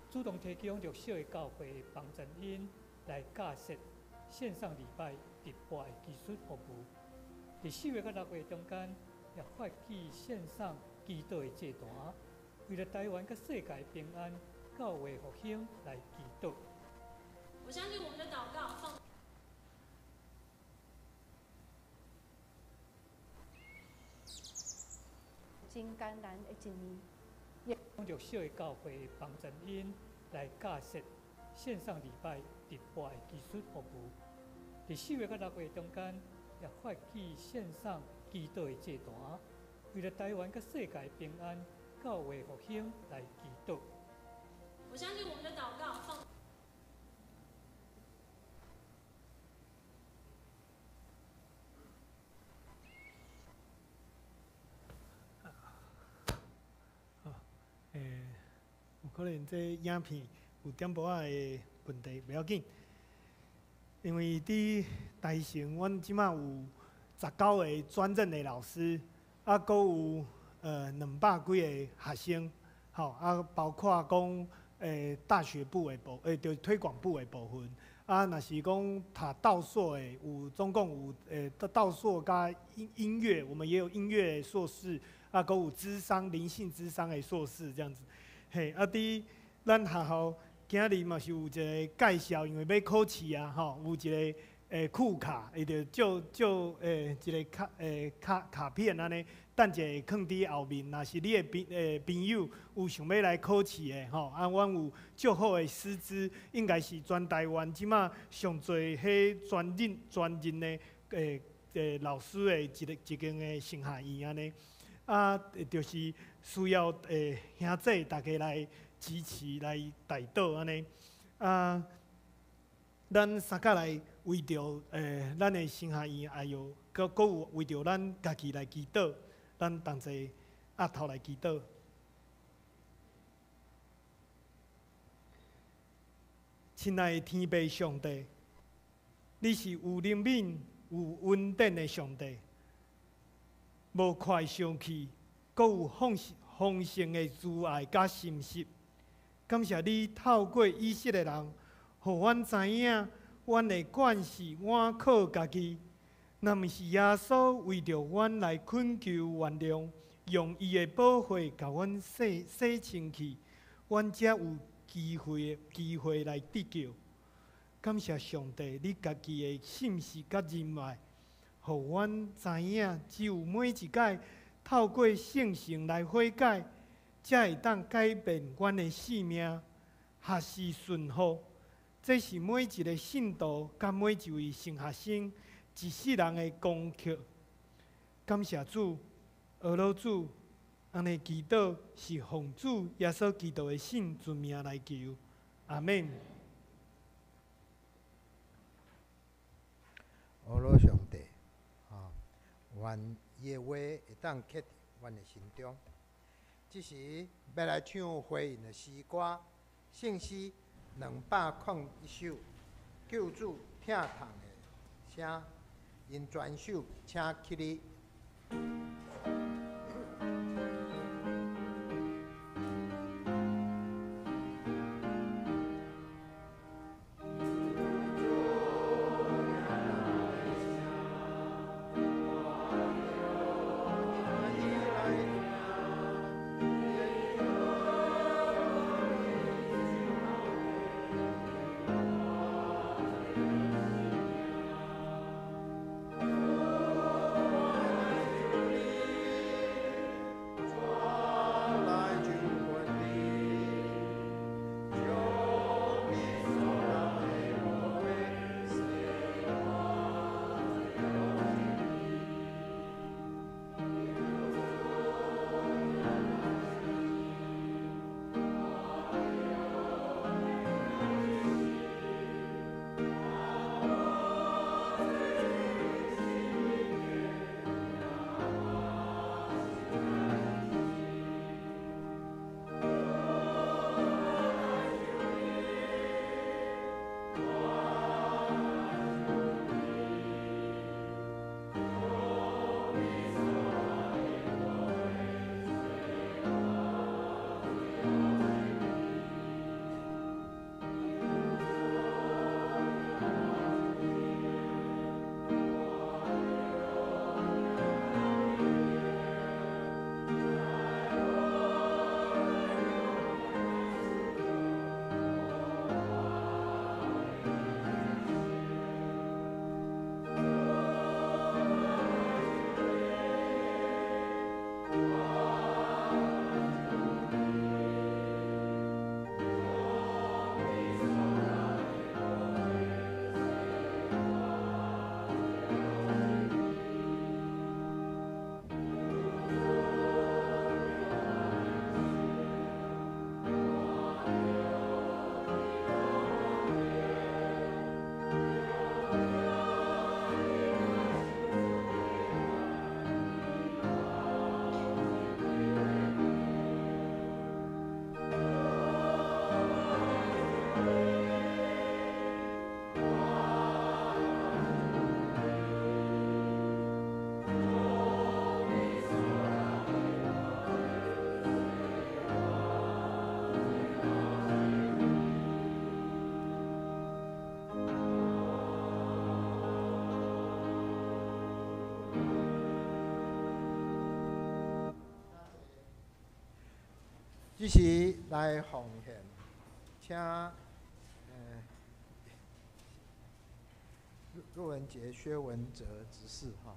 主動提供弱小的教會幫助𪜶來架設線上禮拜直播的技術服務。佇4月佮6月中間，也發起線上祈禱的祭壇，為了台灣佮世界平安、教會復興來祈禱。我相信我們的禱告放。真艱難的一年。弱小的教會幫助𪜶來架設線上禮拜直播的技術服務。伫4月佮6月中间，也发起线上祈祷的祭坛，为了台湾佮世界平安、教会复兴来祈祷。我相信我们的祷告放。有可能这影片有点薄仔的问题，袂要紧。因为伫台成，阮这马有19个专任的老师，啊，阁有200几个学生，吼，啊，包括讲大学部的部，就推广部的部分，啊，若是讲读道硕的，有总共有道硕佮音乐，我们也有音乐硕士，啊，阁有咨商灵性咨商的硕士这样子，嘿，啊，伫咱学校今日嘛是有一个介绍，因为欲考试啊，吼，有一个库卡，伊就借借一个卡片按呢，等一下囥伫后面。若是你的朋友有想欲来考试的吼，啊，阮有足好的师资，应该是全台湾这马上济彼专任的老师的一间的神学院按呢，啊，就是需要兄弟大家来支持来代祷按呢，啊，咱三甲来为著咱的神学院，还有阁有为著咱家己来祈祷，咱同齐徛头来祈祷。亲爱的天父上帝，你是有怜悯、有恩典的上帝，无快生气，阁有丰盛的慈爱佮信实。感谢你透过以色列人，予阮知影，阮的惯是倚靠家己，若毋是耶稣为著阮来恳求原谅，用伊的宝血共阮洗洗清气，阮才有机会来得救。感谢上帝，你家己的信实佮仁爱，予阮知影，只有每一摆透过圣神来悔改，才会当改变阮的性命，学习顺服。这是每一个信徒佮每一位神学生一世人的功课。感谢主，阿罗主，按呢祈祷是奉主耶稣基督的圣尊名来求，阿们。阿罗上帝，啊，愿伊的话会当刻伫阮的心中。这时欲来唱回应的诗歌，圣诗201首，救主疼痛的声，𪜶全首请起立。这时来奉献，请陆文杰、薛文哲执事哈。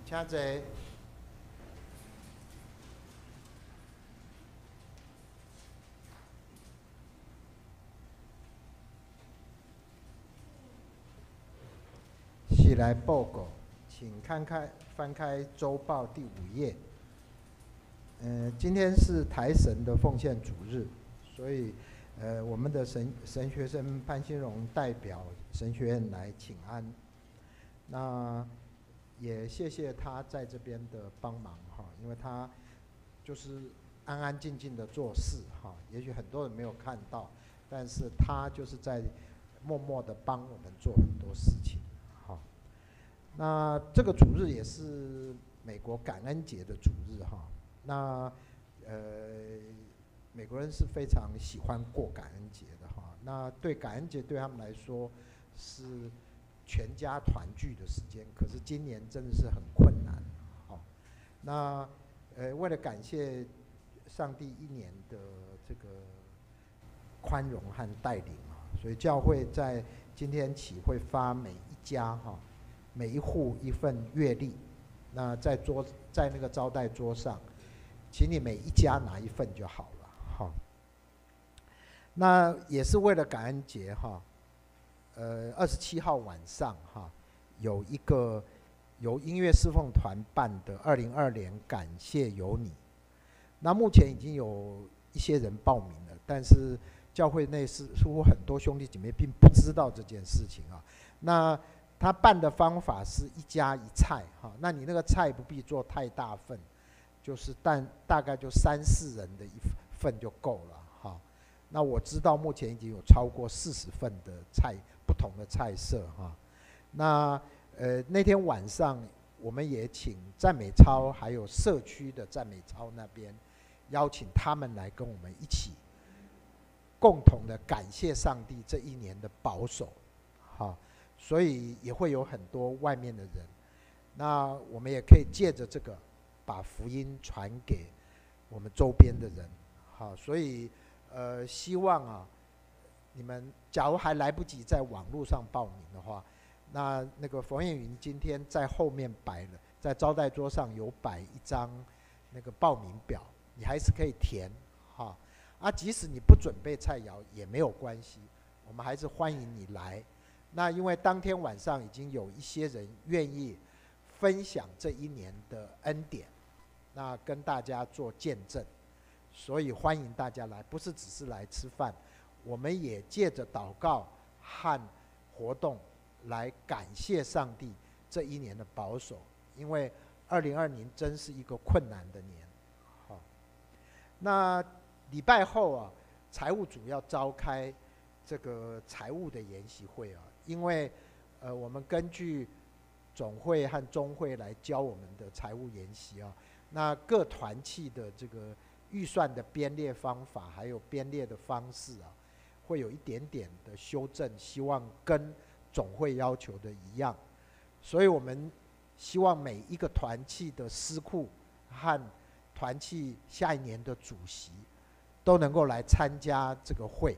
请坐。是来报告，请看看翻开周报第5页。今天是台神的奉献主日，所以，我们的神学生潘新荣代表神学院来请安。那也谢谢他在这边的帮忙哈，因为他就是安安静静的做事哈，也许很多人没有看到，但是他就是在默默的帮我们做很多事情哈。那这个主日也是美国感恩节的主日哈。那美国人是非常喜欢过感恩节的哈。那对感恩节对他们来说是全家团聚的时间，可是今年真的是很困难，好。那为了感谢上帝一年的这个宽容和带领啊，所以教会在今天起会发每一家哈，每一户一份月历。那在那个招待桌上，请你每一家拿一份就好了，哈。那也是为了感恩节哈。27号晚上哈，有一个由音乐侍奉团办的2020年感谢有你。那目前已经有一些人报名了，但是教会内似乎很多兄弟姐妹并不知道这件事情啊。那他办的方法是一家一菜哈，那你那个菜不必做太大份，就是但大概就3、4人的一份就够了哈。那我知道目前已经有超过40份的菜，不同的菜色哈。那那天晚上我们也请赞美操，还有社区的赞美操那边，邀请他们来跟我们一起，共同的感谢上帝这一年的保守，好，所以也会有很多外面的人。那我们也可以借着这个，把福音传给我们周边的人，好，所以希望啊，你们假如还来不及在网络上报名的话，那个冯燕云今天在后面摆了，在招待桌上有摆一张那个报名表，你还是可以填，哈，啊，即使你不准备菜肴也没有关系，我们还是欢迎你来。那因为当天晚上已经有一些人愿意分享这一年的恩典，那跟大家做见证，所以欢迎大家来，不是只是来吃饭，我们也借着祷告和活动来感谢上帝这一年的保守，因为2020真是一个困难的年。好，那礼拜后啊，财务组要召开这个财务的研习会啊，因为我们根据总会和中会来教我们的财务研习啊，那各团契的这个预算的编列方法，还有编列的方式啊，会有一点点的修正，希望跟总会要求的一样。所以我们希望每一个团契的司库和团契下一年的主席都能够来参加这个会，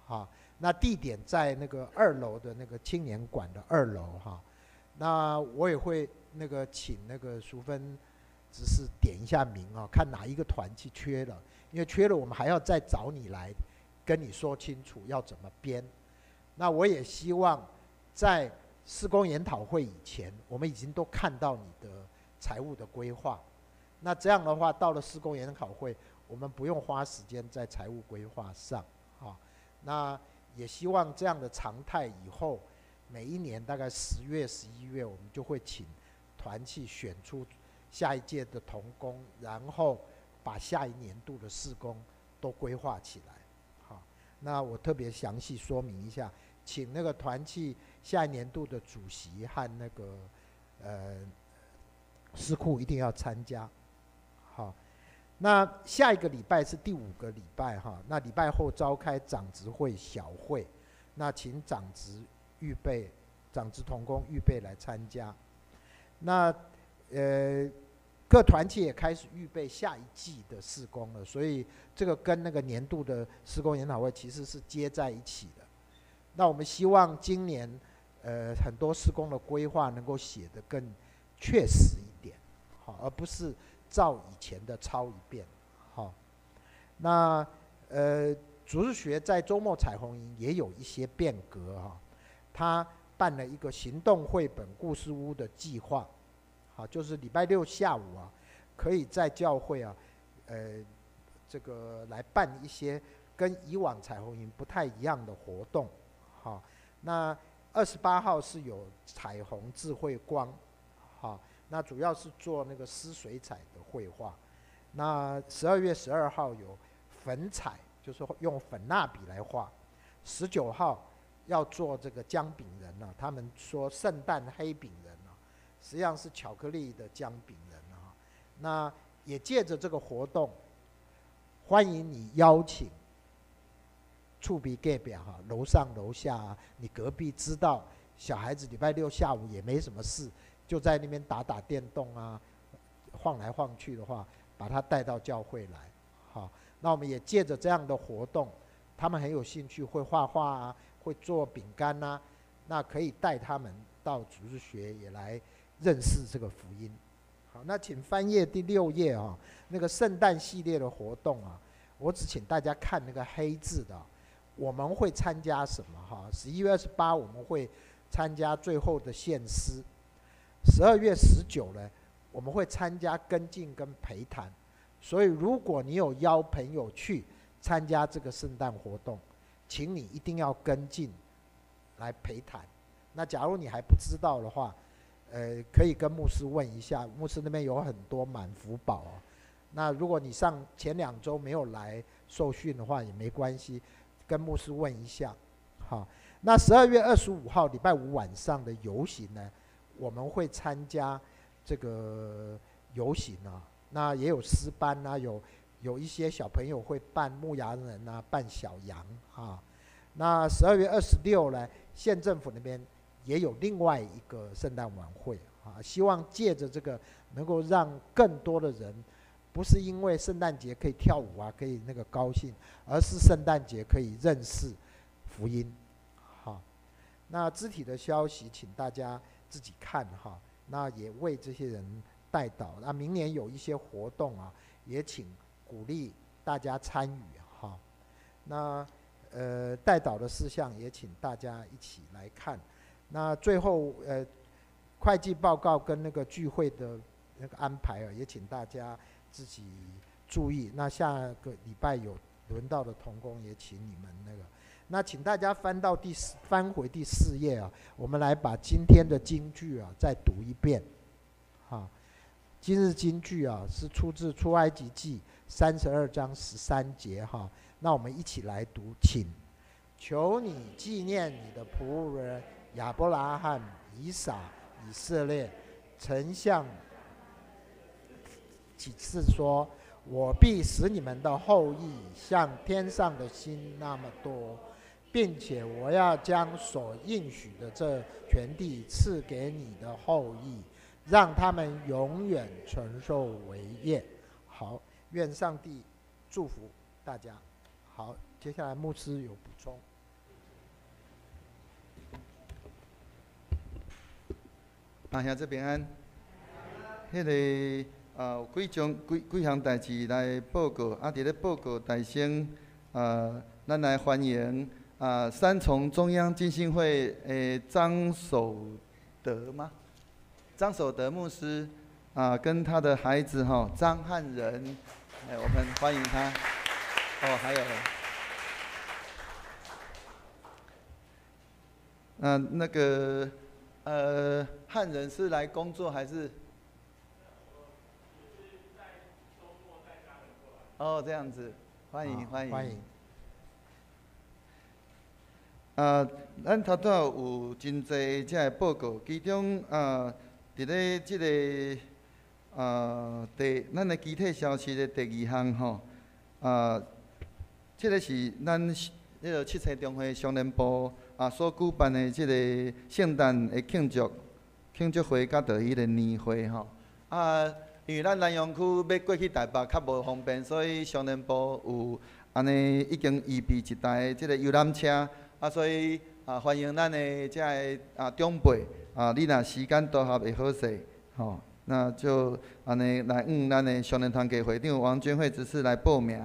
哈。那地点在那个二楼的那个青年馆的二楼哈。那我也会那个请那个淑芬，只是点一下名啊，看哪一个团契缺了，因为缺了我们还要再找你来跟你说清楚要怎么编。那我也希望在事工研讨会以前，我们已经都看到你的财务的规划。那这样的话，到了事工研讨会，我们不用花时间在财务规划上啊。那也希望这样的常态以后，每一年大概10月、11月，我们就会请团契选出下一届的同工，然后把下一年度的事工都规划起来。好，那我特别详细说明一下，请那个团契下一年度的主席和那个司库一定要参加。好，那下一个礼拜是第五个礼拜哈，那礼拜后召开长执会小会，那请长执预备，长执同工预备来参加。那各团契也开始预备下一季的事工了，所以这个跟那个年度的事工研讨会其实是接在一起的。那我们希望今年很多事工的规划能够写得更确实一点，好，而不是照以前的抄一遍，好。那主日学在周末彩虹营也有一些变革哈，他办了一个行动绘本故事屋的计划，好，就是礼拜六下午啊，可以在教会啊，这个来办一些跟以往彩虹营不太一样的活动，好。那28号是有彩虹智慧光，好，那主要是做那个湿水彩的绘画。那12月12号有粉彩，就是用粉蜡笔来画。19号要做这个姜饼人呢，他们说圣诞黑饼人呢，实际上是巧克力的姜饼人啊。那也借着这个活动，欢迎你邀请厝边隔壁哈，楼上楼下啊，你隔壁知道小孩子礼拜六下午也没什么事，就在那边打打电动啊，晃来晃去的话，把他带到教会来，好，那我们也借着这样的活动，他们很有兴趣，会画画啊，会做饼干呐，那可以带他们到主日学也来认识这个福音。好，那请翻页第6页啊，那个圣诞系列的活动啊，我只请大家看那个黑字的，我们会参加什么哈？11月28我们会参加最后的献诗，12月19呢，我们会参加跟进跟陪谈。所以如果你有邀朋友去参加这个圣诞活动，请你一定要跟进来陪谈。那假如你还不知道的话，可以跟牧师问一下，牧师那边有很多满福宝哦。那如果你上前2周没有来受训的话也没关系，跟牧师问一下。好，那12月25号礼拜五晚上的游行呢，我们会参加这个游行啊。那也有诗班啊，有一些小朋友会扮牧羊人啊，扮小羊啊。那12月26呢，县政府那边也有另外一个圣诞晚会啊，希望借着这个能够让更多的人，不是因为圣诞节可以跳舞啊，可以那个高兴，而是圣诞节可以认识福音。好，那肢体的消息，请大家自己看哈。那也为这些人代祷。那明年有一些活动啊，也请鼓励大家参与哈。那代祷的事项也请大家一起来看。那最后会计报告跟那个聚会的那个安排啊，也请大家自己注意。那下个礼拜有轮到的同工，也请你们那个。那请大家翻回第四页啊，我们来把今天的金句啊再读一遍。哈，今日金句啊是出自出埃及记32章13节哈。那我们一起来读，请求你纪念你的仆人亚伯拉罕、以撒、以色列，曾向起誓说：我必使你们的后裔像天上的星那么多，并且我要将所应许的这全地赐给你的后裔，让他们永远承受为业。好，愿上帝祝福大家。好，接下来牧师有补充。啊，兄弟平安。彼个啊，有几种几几项代志来报告。啊，伫咧报告大先，啊，咱来欢迎啊，三重中央浸信会的张守德吗？张守德牧师啊，跟他的孩子哈张汉仁，哎，我们欢迎他。哦，还有，那个，汉人是来工作还是？哦，这样子，欢迎欢迎。欢迎。啊，咱头拄仔有真济这个报告，其中啊，伫咧这个啊第咱的肢体消息的第二项吼，啊，这个是咱迄个七星中会商联部啊所举办的这个圣诞的庆祝会，佮著彼个年会吼。啊，因为咱南阳区欲过去台北较无方便，所以商联部有按呢已经预备一台这个游览车，啊，所以啊欢迎咱的遮个啊长辈啊，你若时间拄合会好势吼，那就按呢来向咱的商联团契会长王娟惠执事来报名。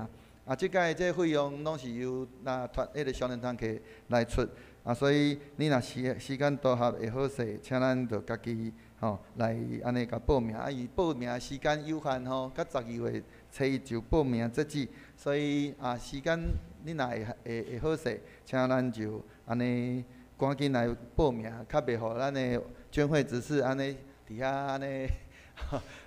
啊，这届这费用拢是由那团彼个商联团契来出，啊，所以你若时间拄合会好势，请咱就家己吼来按呢共报名。啊，伊报名时间有限吼，到12月初1就报名截止，所以啊，时间你若会好势，请咱就按呢赶紧来报名，较袂予咱的捐会执事按呢伫遐按呢，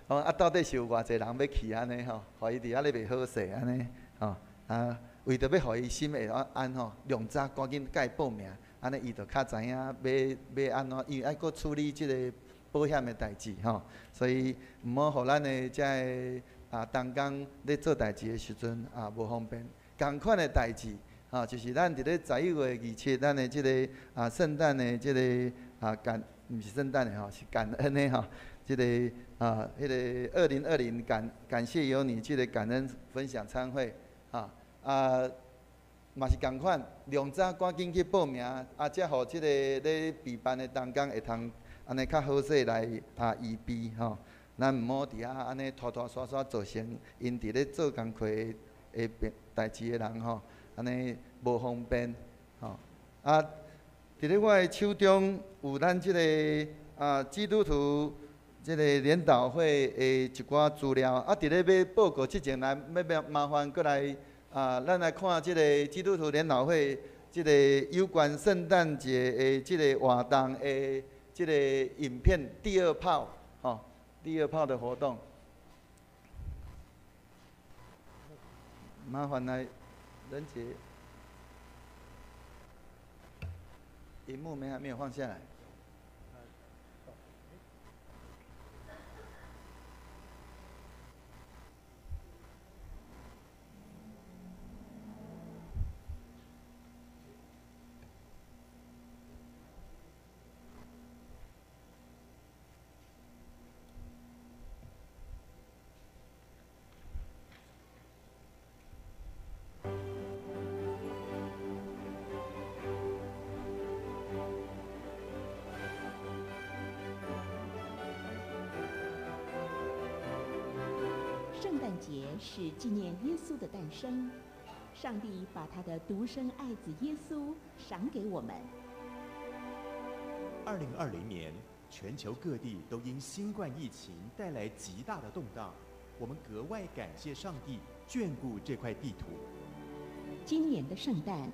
啊，到底是有偌济人欲去按呢吼，予伊伫遐咧袂好势按呢。吼啊，为著欲予伊心会安吼，量早赶紧共伊报名，按呢伊就较知影欲按怎，因为爱阁处理这个保险的代志吼，所以毋好予咱的遮个啊同工咧做代志的时阵啊无方便。仝款的代志吼，就是咱伫咧11月27，咱的这个啊圣诞的这个啊感，毋是圣诞的吼，是感恩的吼，这个啊彼个2020感谢有你这个感恩分享餐会。啊啊，嘛是仝款，量早赶紧去报名，啊，才予这个咧备办的同工会通按呢较好势来啊预备吼。咱毋好伫遐按呢拖拖沙沙造成𪜶伫咧做工课的代志的人吼，按呢无方便吼。啊，伫咧我的手中有咱这个啊基督徒这个联祷会的一寡资料，啊，伫咧欲报告之前，来欲麻烦阁来啊，咱来看这个基督徒联祷会这个有关圣诞节的这个活动的这个影片第二炮，吼，第二炮的活动，麻烦来仁杰，萤幕没还没有放下来。圣诞节是纪念耶稣的诞生，上帝把他的独生爱子耶稣赏给我们。2020年，全球各地都因新冠疫情带来极大的动荡，我们格外感谢上帝眷顾这块地土。今年的圣诞，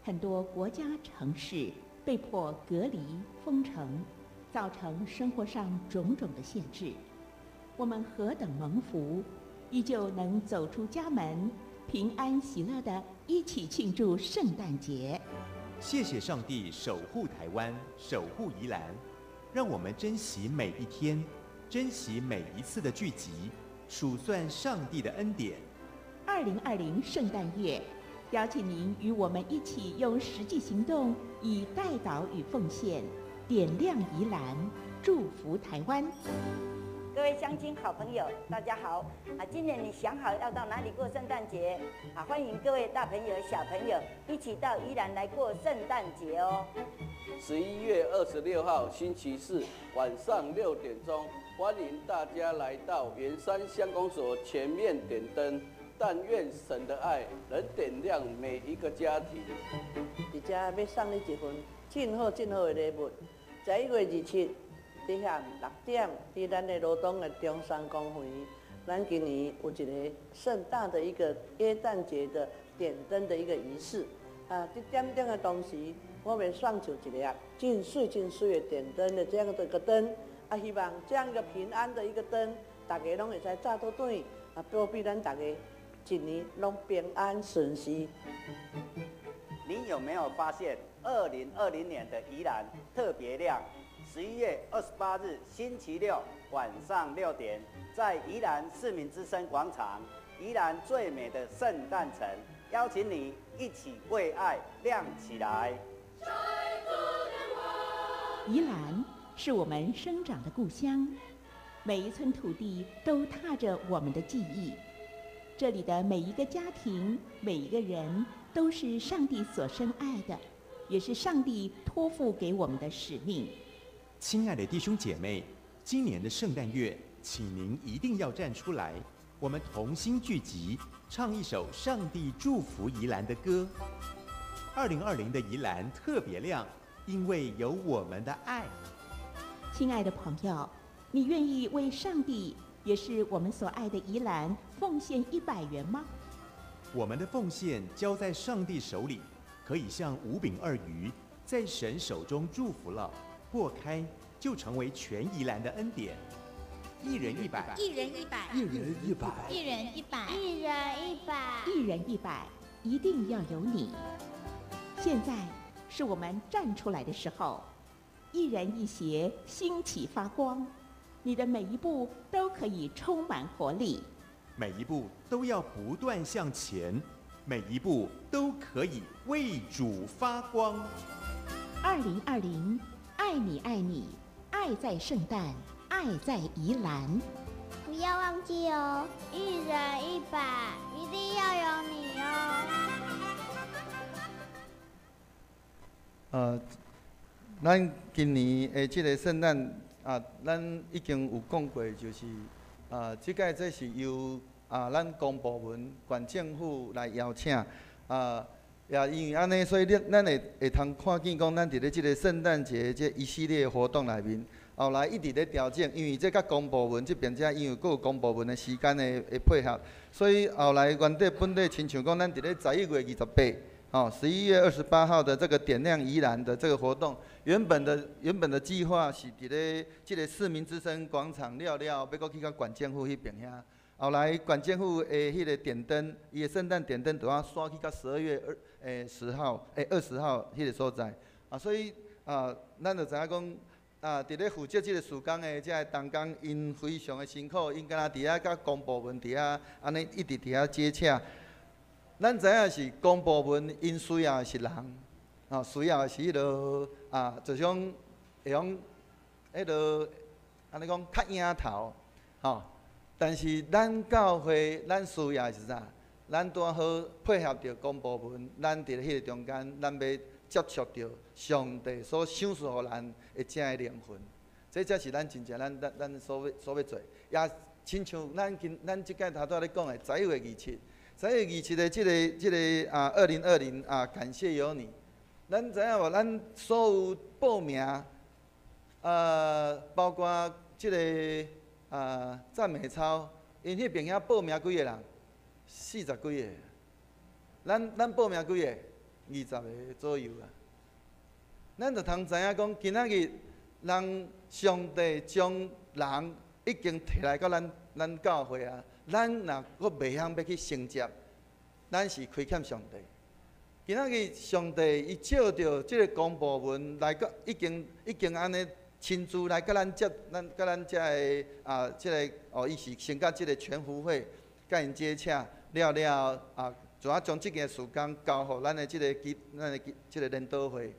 很多国家城市被迫隔离封城，造成生活上种种的限制。我们何等蒙福，依旧能走出家门，平安喜乐的一起庆祝圣诞节。谢谢上帝守护台湾，守护宜兰，让我们珍惜每一天，珍惜每一次的聚集，数算上帝的恩典。2020圣诞夜，邀请您与我们一起用实际行动，以代祷与奉献，点亮宜兰，祝福台湾。各位乡亲好朋友，大家好！啊，今年你想好要到哪里过圣诞节？啊，欢迎各位大朋友、小朋友一起到宜兰来过圣诞节哦。11月26号星期四晚上6点钟，欢迎大家来到员山乡公所前面点灯。但愿神的爱能点亮每一个家庭。伫遮欲送你一份真好真好的礼物。11月27，伫下6点，伫咱的罗东的中山公园，咱今年有一个盛大的一个耶诞节的点灯的一个仪式。啊，伫点灯的同时，我欲送上一个真媠真媠的点灯的这样的一个灯。啊，希望这样一个平安的一个灯，大家拢会使早倒转，啊，保庇咱大家一年拢平安顺遂。你有没有发现，2020年的宜兰特别亮？11月28日星期六晚上6点，在宜兰市民之声广场，宜兰最美的圣诞城，邀请你一起为爱亮起来。宜兰是我们生长的故乡，每一寸土地都踏着我们的记忆。这里的每一个家庭，每一个人，都是上帝所深爱的，也是上帝托付给我们的使命。亲爱的弟兄姐妹，今年的圣诞月，请您一定要站出来，我们同心聚集，唱一首上帝祝福宜兰的歌。2020的宜兰特别亮，因为有我们的爱。亲爱的朋友，你愿意为上帝，也是我们所爱的宜兰，奉献100元吗？我们的奉献交在上帝手里，可以像五饼二鱼，在神手中祝福了，擘开就成为全宜兰的恩典。一人一百，一人一百，一人一百，一人一百，一人一百，一人一百，一定要有你。现在是我们站出来的时候，一人一鞋，兴起发光，你的每一步都可以充满活力，每一步都要不断向前，每一步都可以为主发光。2020，爱你爱你，爱在圣诞，爱在宜兰。不要忘记哦，一人一百，一定要有你哦。咱今年的这个圣诞啊，咱已经有讲过，就是啊，这届这是由啊咱公部门县政府来邀请啊，也因为按呢，所以咱会通看见讲，咱伫咧这个圣诞节这一系列活动内面，后来一直咧调整，因为这佮公部门这边遮因为阁有公部门的时间的配合，所以后来原底本底亲像讲，咱伫咧11月28。哦，11月28号的这个点亮宜兰的这个活动，原本的计划是伫咧这个市民之声广场了了，欲阁去到县政府彼边遐。后来县政府的彼个点灯，伊的圣诞点灯都要煞去到12月210号20号彼个所在。啊，所以啊，咱就知影讲啊，伫咧负责这个事工的这个同工，𪜶非常的辛苦，𪜶敢若伫遐佮公部门伫遐按呢一直伫遐接洽。咱知影是公部门，𪜶需要的是人，吼，需要的是彼落啊，就是讲会用彼落按呢讲较影头，吼。但是咱教会，咱需要的是啥？咱拄好配合著公部门，咱伫彼个中间，咱欲接触著上帝所赏赐予咱的这个灵魂，这才是咱真正咱所欲做。也亲像咱今咱这届头拄仔咧讲的，十一月二七，十一月二七的这个啊，2020啊，感谢有你。咱知影无？咱所有报名，包括这个赞美操，𪜶彼边遐报名几个人？40几个。咱报名几个？20个左右啊。咱就通知影讲，今仔日人上帝将人已经提来到咱教会啊，咱若阁袂晓欲去承接，咱是亏欠上帝。今仔日上帝伊借著这个公部门来到，已经按呢亲自来佮咱接，咱佮咱遮个啊，这个哦，伊是先佮这个全福会佮𪜶接洽了了啊，怎啊将这件事工交予咱的这个基，咱的这个联祷会。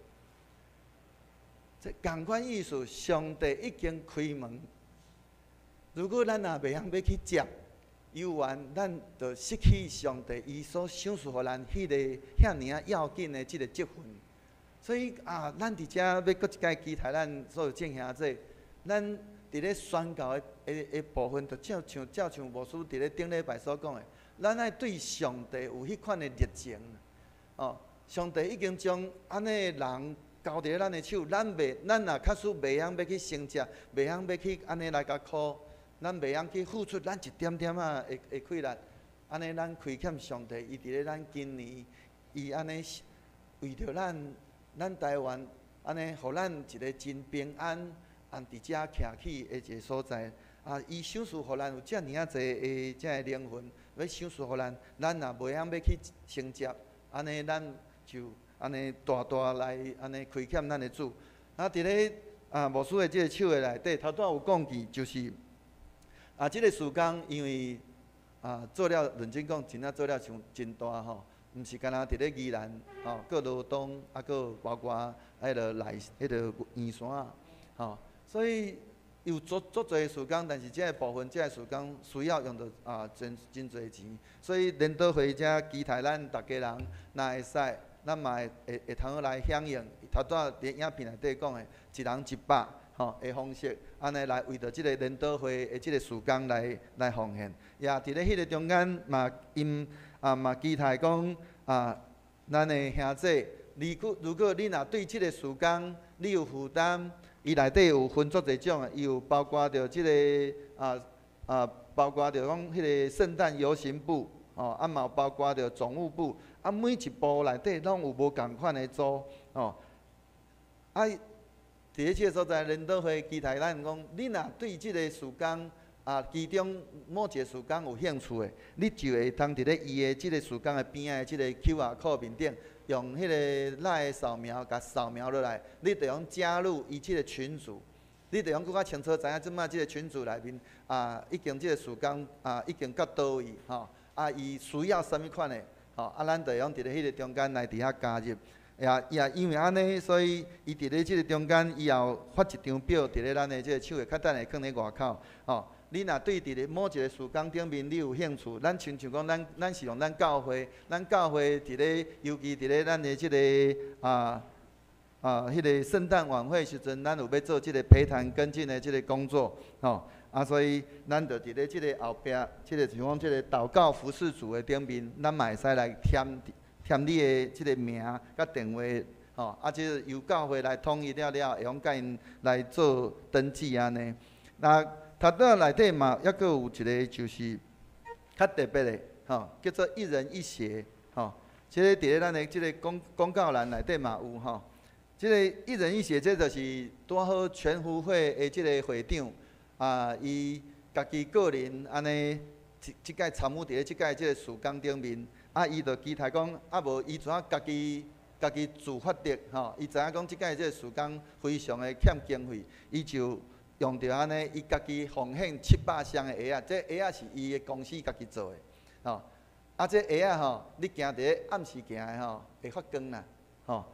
这仝款意思，上帝已经开门。如果咱若袂晓欲去接，犹原咱就失去上帝伊所赏赐予咱彼个遐尔仔要紧的这个职分。所以啊，咱伫遮欲阁一摆期待咱所有众兄弟，咱伫咧宣教的部分，就照像牧师伫咧顶礼拜所讲的，咱爱对上帝有彼款的热情。哦，上帝已经将按呢的人交伫咧咱的手，咱若假使袂晓欲去承接，袂晓欲去按呢来共 call，咱袂晓去付出咱一点点仔的气力，按呢咱亏欠上帝，伊伫咧咱今年，伊按呢为著咱，咱台湾按呢，予咱一个真平安，按伫遮徛起的一个所在。啊，伊赏赐予咱有遮尔仔济的这个灵魂，欲赏赐予咱，咱若袂晓欲去承接，按呢咱就按呢大大来按呢亏欠咱的主。啊，伫咧啊牧师的这个手的内底，头拄仔有讲见，就是啊，这个事工因为啊做了认真讲，真正做了伤真大吼，毋是干焦伫咧宜兰吼，阁罗东啊，阁包括彼个内彼个圆山吼，所以有足足济事工，但是这个部分这个事工需要用著啊真真济钱，所以联祷会遮期待咱逐家人若会使，咱嘛会通来响应。头拄仔伫影片内底讲的，一人100吼的方式，按呢来为著这个联祷会的这个事工来奉献。也伫咧彼个中间嘛，𪜶啊嘛期待讲啊，咱的兄弟，如果你若对这个事工你有负担，伊内底有分足济种的，伊有包括著这个包括著讲彼个圣诞游行部，吼，啊嘛有包括著总务部，啊每一部内底拢有无仝款的组，吼。啊，伫咧这个所在，联祷会期待咱讲，你若对这个事工啊，其中某一个事工有兴趣的，你就会通伫咧伊的这个事工的边仔的这个 QR code 面顶，用彼个 LINE 扫描，共扫描落来，你就用加入伊这个群组，你就用阁较清楚知影这摆这个群组内面啊，已经这个事工啊，已经到佗位吼，啊，伊需要啥物款的，吼，啊，咱就用伫咧彼个中间来伫遐加入。也因为按呢，所以伊伫咧这个中间，伊也有发一张表伫咧咱的这个手的，较等下囥咧外口，吼。你若对伫咧某一个事工顶面你有兴趣，咱亲像讲咱是用咱教会，咱教会伫咧，尤其伫咧咱的这个彼个圣诞晚会时阵，咱有欲做这个陪谈跟进的这个工作，吼。啊，所以咱就伫咧这个后壁，这个像讲这个祷告服事组的顶面，咱嘛会使来填填你的这个名佮电话，吼，啊，这个由教会来统一了了，会用佮𪜶来做登记按呢。那头拄仔内底嘛，犹阁有一个就是较特别的，吼，叫做一人一鞋，吼，这个伫咧咱的这个公告栏内底嘛有吼。这个一人一鞋，这就是拄好全福会的这个会长啊，伊家己个人按呢這擺參與佇咧這擺這個事工頂面，啊，伊就期待講，啊無伊怎家己自發的吼，伊知影講這擺這個事工非常的欠經費，伊就用著按呢，伊家己奉獻700雙的鞋仔，這鞋仔是伊的公司家己做的，吼。啊，這鞋仔吼，你行佇咧暗時行的吼，會發光啦，吼，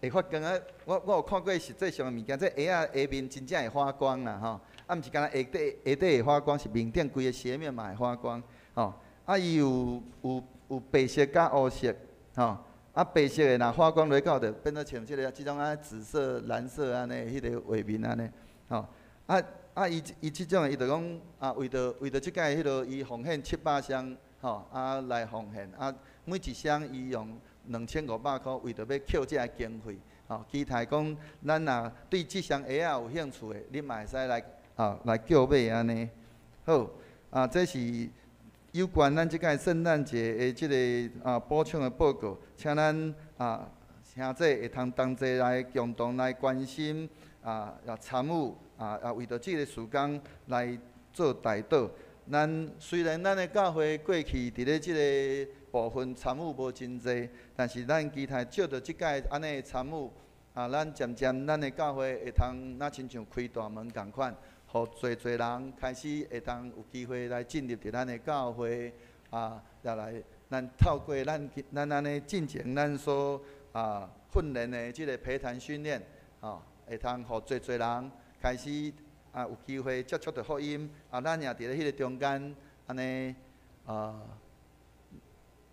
會發光啊！我有看過實際上的物件，這鞋仔鞋面真正會發光啦，吼。啊，毋是干焦鞋底會發光，是面頂規个鞋面嘛會發光，吼。啊，伊有白色佮烏色，吼。啊，白色的若發光落到，就變做像這个這種啊紫色、藍色按呢，彼个畫面按呢，吼。啊，伊這種的，伊就講啊，為著這擺彼落，伊奉獻700雙，吼，啊來奉獻，啊每一雙伊用2500箍，為著欲扣這个經費，吼，期待講咱若對這雙鞋仔有興趣的，你嘛會使來啊來購買按呢。好，啊這是有關咱這擺聖誕節的這个啊補充的報告，請咱啊兄弟會通同齊來共同來關心啊，也參與啊，也為著這个事工來做代禱。咱雖然咱的教會過去佇咧這个部分參與無真濟，但是咱期待藉著這擺按呢的參與，啊，咱漸漸咱的教會會通若親像開大門仝款，予濟濟人開始會通有機會來進入佇咱的教會，啊，也來咱透過咱按呢進前咱所啊訓練的這个陪談訓練，吼，會通予濟濟人開始。啊，有機會接觸著福音，啊，咱也佇咧彼个中間，按呢，啊，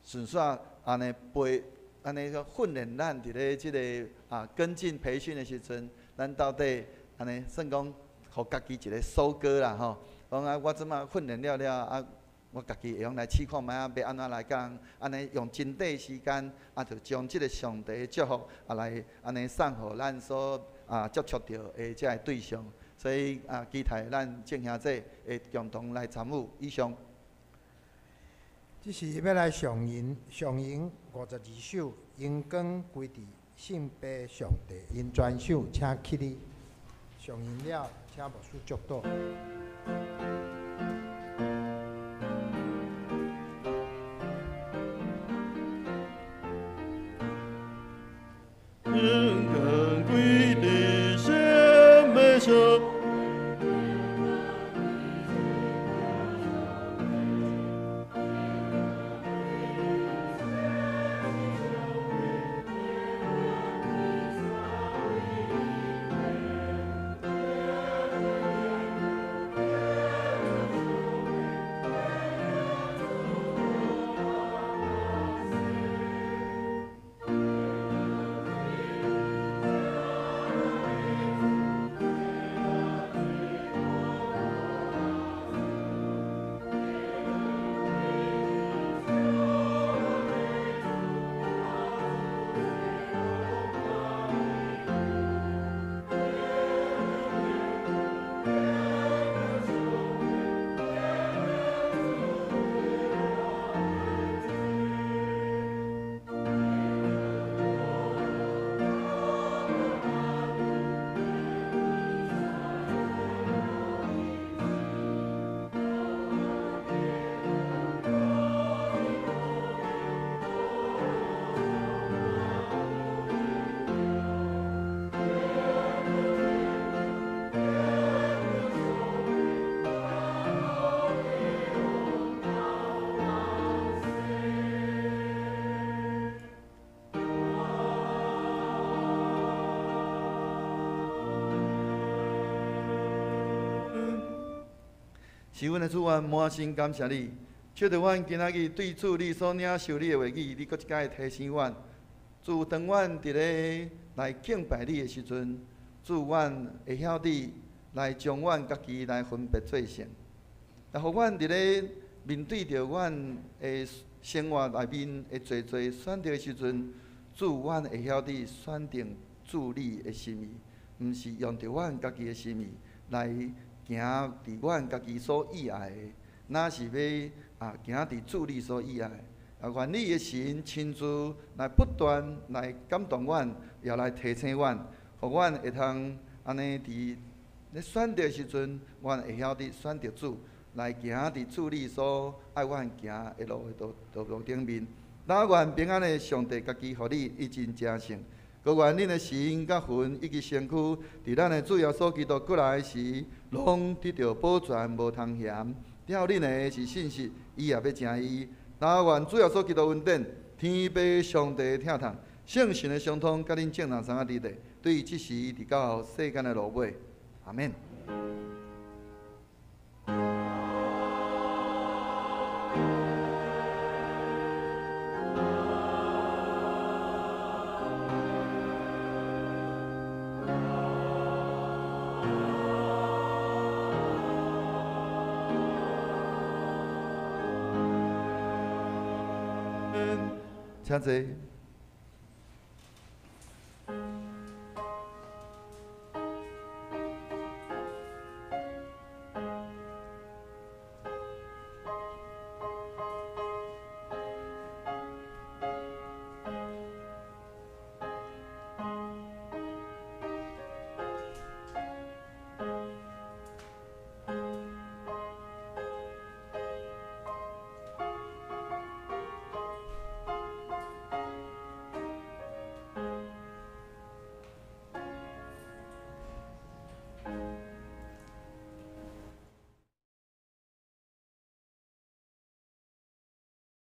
順紲按呢陪，按呢訓練咱佇咧這个啊跟進培訓的時陣，咱到底按呢算講，予家己一个收割啦吼。講啊，我這馬訓練了了啊，我家己會用來試看覓啊，欲按怎來共人，按呢用真短時間，啊，就將這个上帝的祝福啊來按呢送予咱所啊接觸著的這个對象。所以啊，期待咱眾兄弟會共同來參與。以上。這是欲來上吟上吟52首，榮光歸佇聖父上帝，𪜶全首請起立。上吟了，請牧師祝禱。榮光歸佇聖父上。是阮的主，阮滿心感謝你，藉著阮今仔日對主你所領受你的話語，你閣一擺提醒阮。主，當阮佇咧來敬拜你的時陣，主，阮會曉得來將阮家己來分別做聖，來予阮佇咧面對著阮的生活內面的濟濟選擇的時陣，主，阮會曉得選定主你的心意，毋是用著阮家己的心意來行佇阮家己所意愛的，若是欲啊行佇主你所意愛的。啊，願你的神親自來不斷來感動阮，也來提醒阮，予阮會通按呢佇咧選擇的時陣，阮會曉得選擇主來。来行伫主你所爱阮行的路的道路顶面。那愿平安的上帝家己予你一真成圣，阁愿恁的心佮魂以及身躯，伫咱的主耶稣基督阁来时，拢得著保全无通嫌。疼恁的是信实，伊也欲成伊。那愿主耶稣基督恩典、天父上帝的疼痛、圣神的相通，佮恁众人三个伫咧，对这时直到世间的落尾。阿免。请坐。